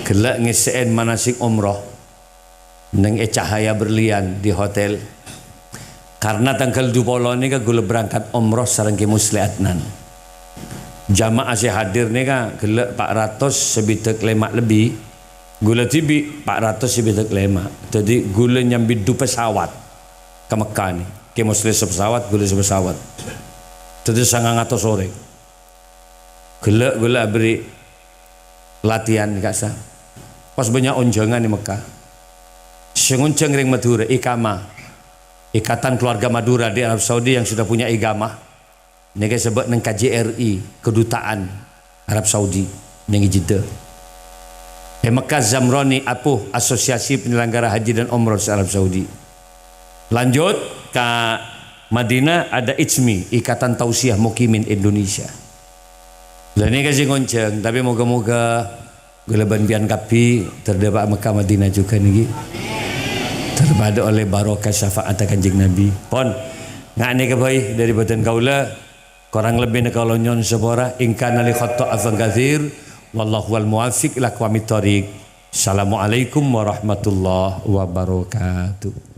Ghellâ' ngèssè'è manasik omroh neng è Cahaya Berlian di hotel. Karna tangghâl dupolo nèka ghulâ berangkat omroh sareng Kè Musleh Adnan. Jamaah sè hadir nèka ghellâ' pa' ratos sabidhâk lèma' lebbi. Ghulâ dhibi' pa' ratos sabidhâk lèma'. Dhâddhi ghulâ nyambi du pesawat ka Mekkah nè. Kè Musleh sapesawat, ghulâ sapesawat. Dhâddhi sangang atos orèng. Ghellâ' ghulâ aberri' latihan ka'issa'. Pas bânnya' onjhângan è Mekkah. Sè ngonjhâng rèng Madhurâ, iqamah. Ikatan Keluarga Madura di Arab Saudi yang sudah punya iqamah. Nèka èsebut neng K J R I, Kedutaan Arab Saudi, neng Jeddah. È Mekkah, Zamroni, APUH, Asosiasi Penyelenggara Haji dan Umroh se-Arab Saudi. Lanjut ka Madinah, ada IJMI, Ikatan Tausiah Mukimin Indonesia. Lah, nèka sè ngonjhâng, tapè moga-moga Ghulâ bân pèyan kabbhi terdhâpa' Mekkah Madinah jhughân nèka. Terpadâ ollè barokah syafa'atta Kanjeng Nabi. Pon, nga' nèka bhâi dhâri bhâdhân kaulâ, korang lebbina kaulâ nyo'on sapora, in kana li khatta afan katsir, wallahu wal muwaffiq ila aqwamit thoriq. Assalamualaikum warahmatullahi wabarakatuh.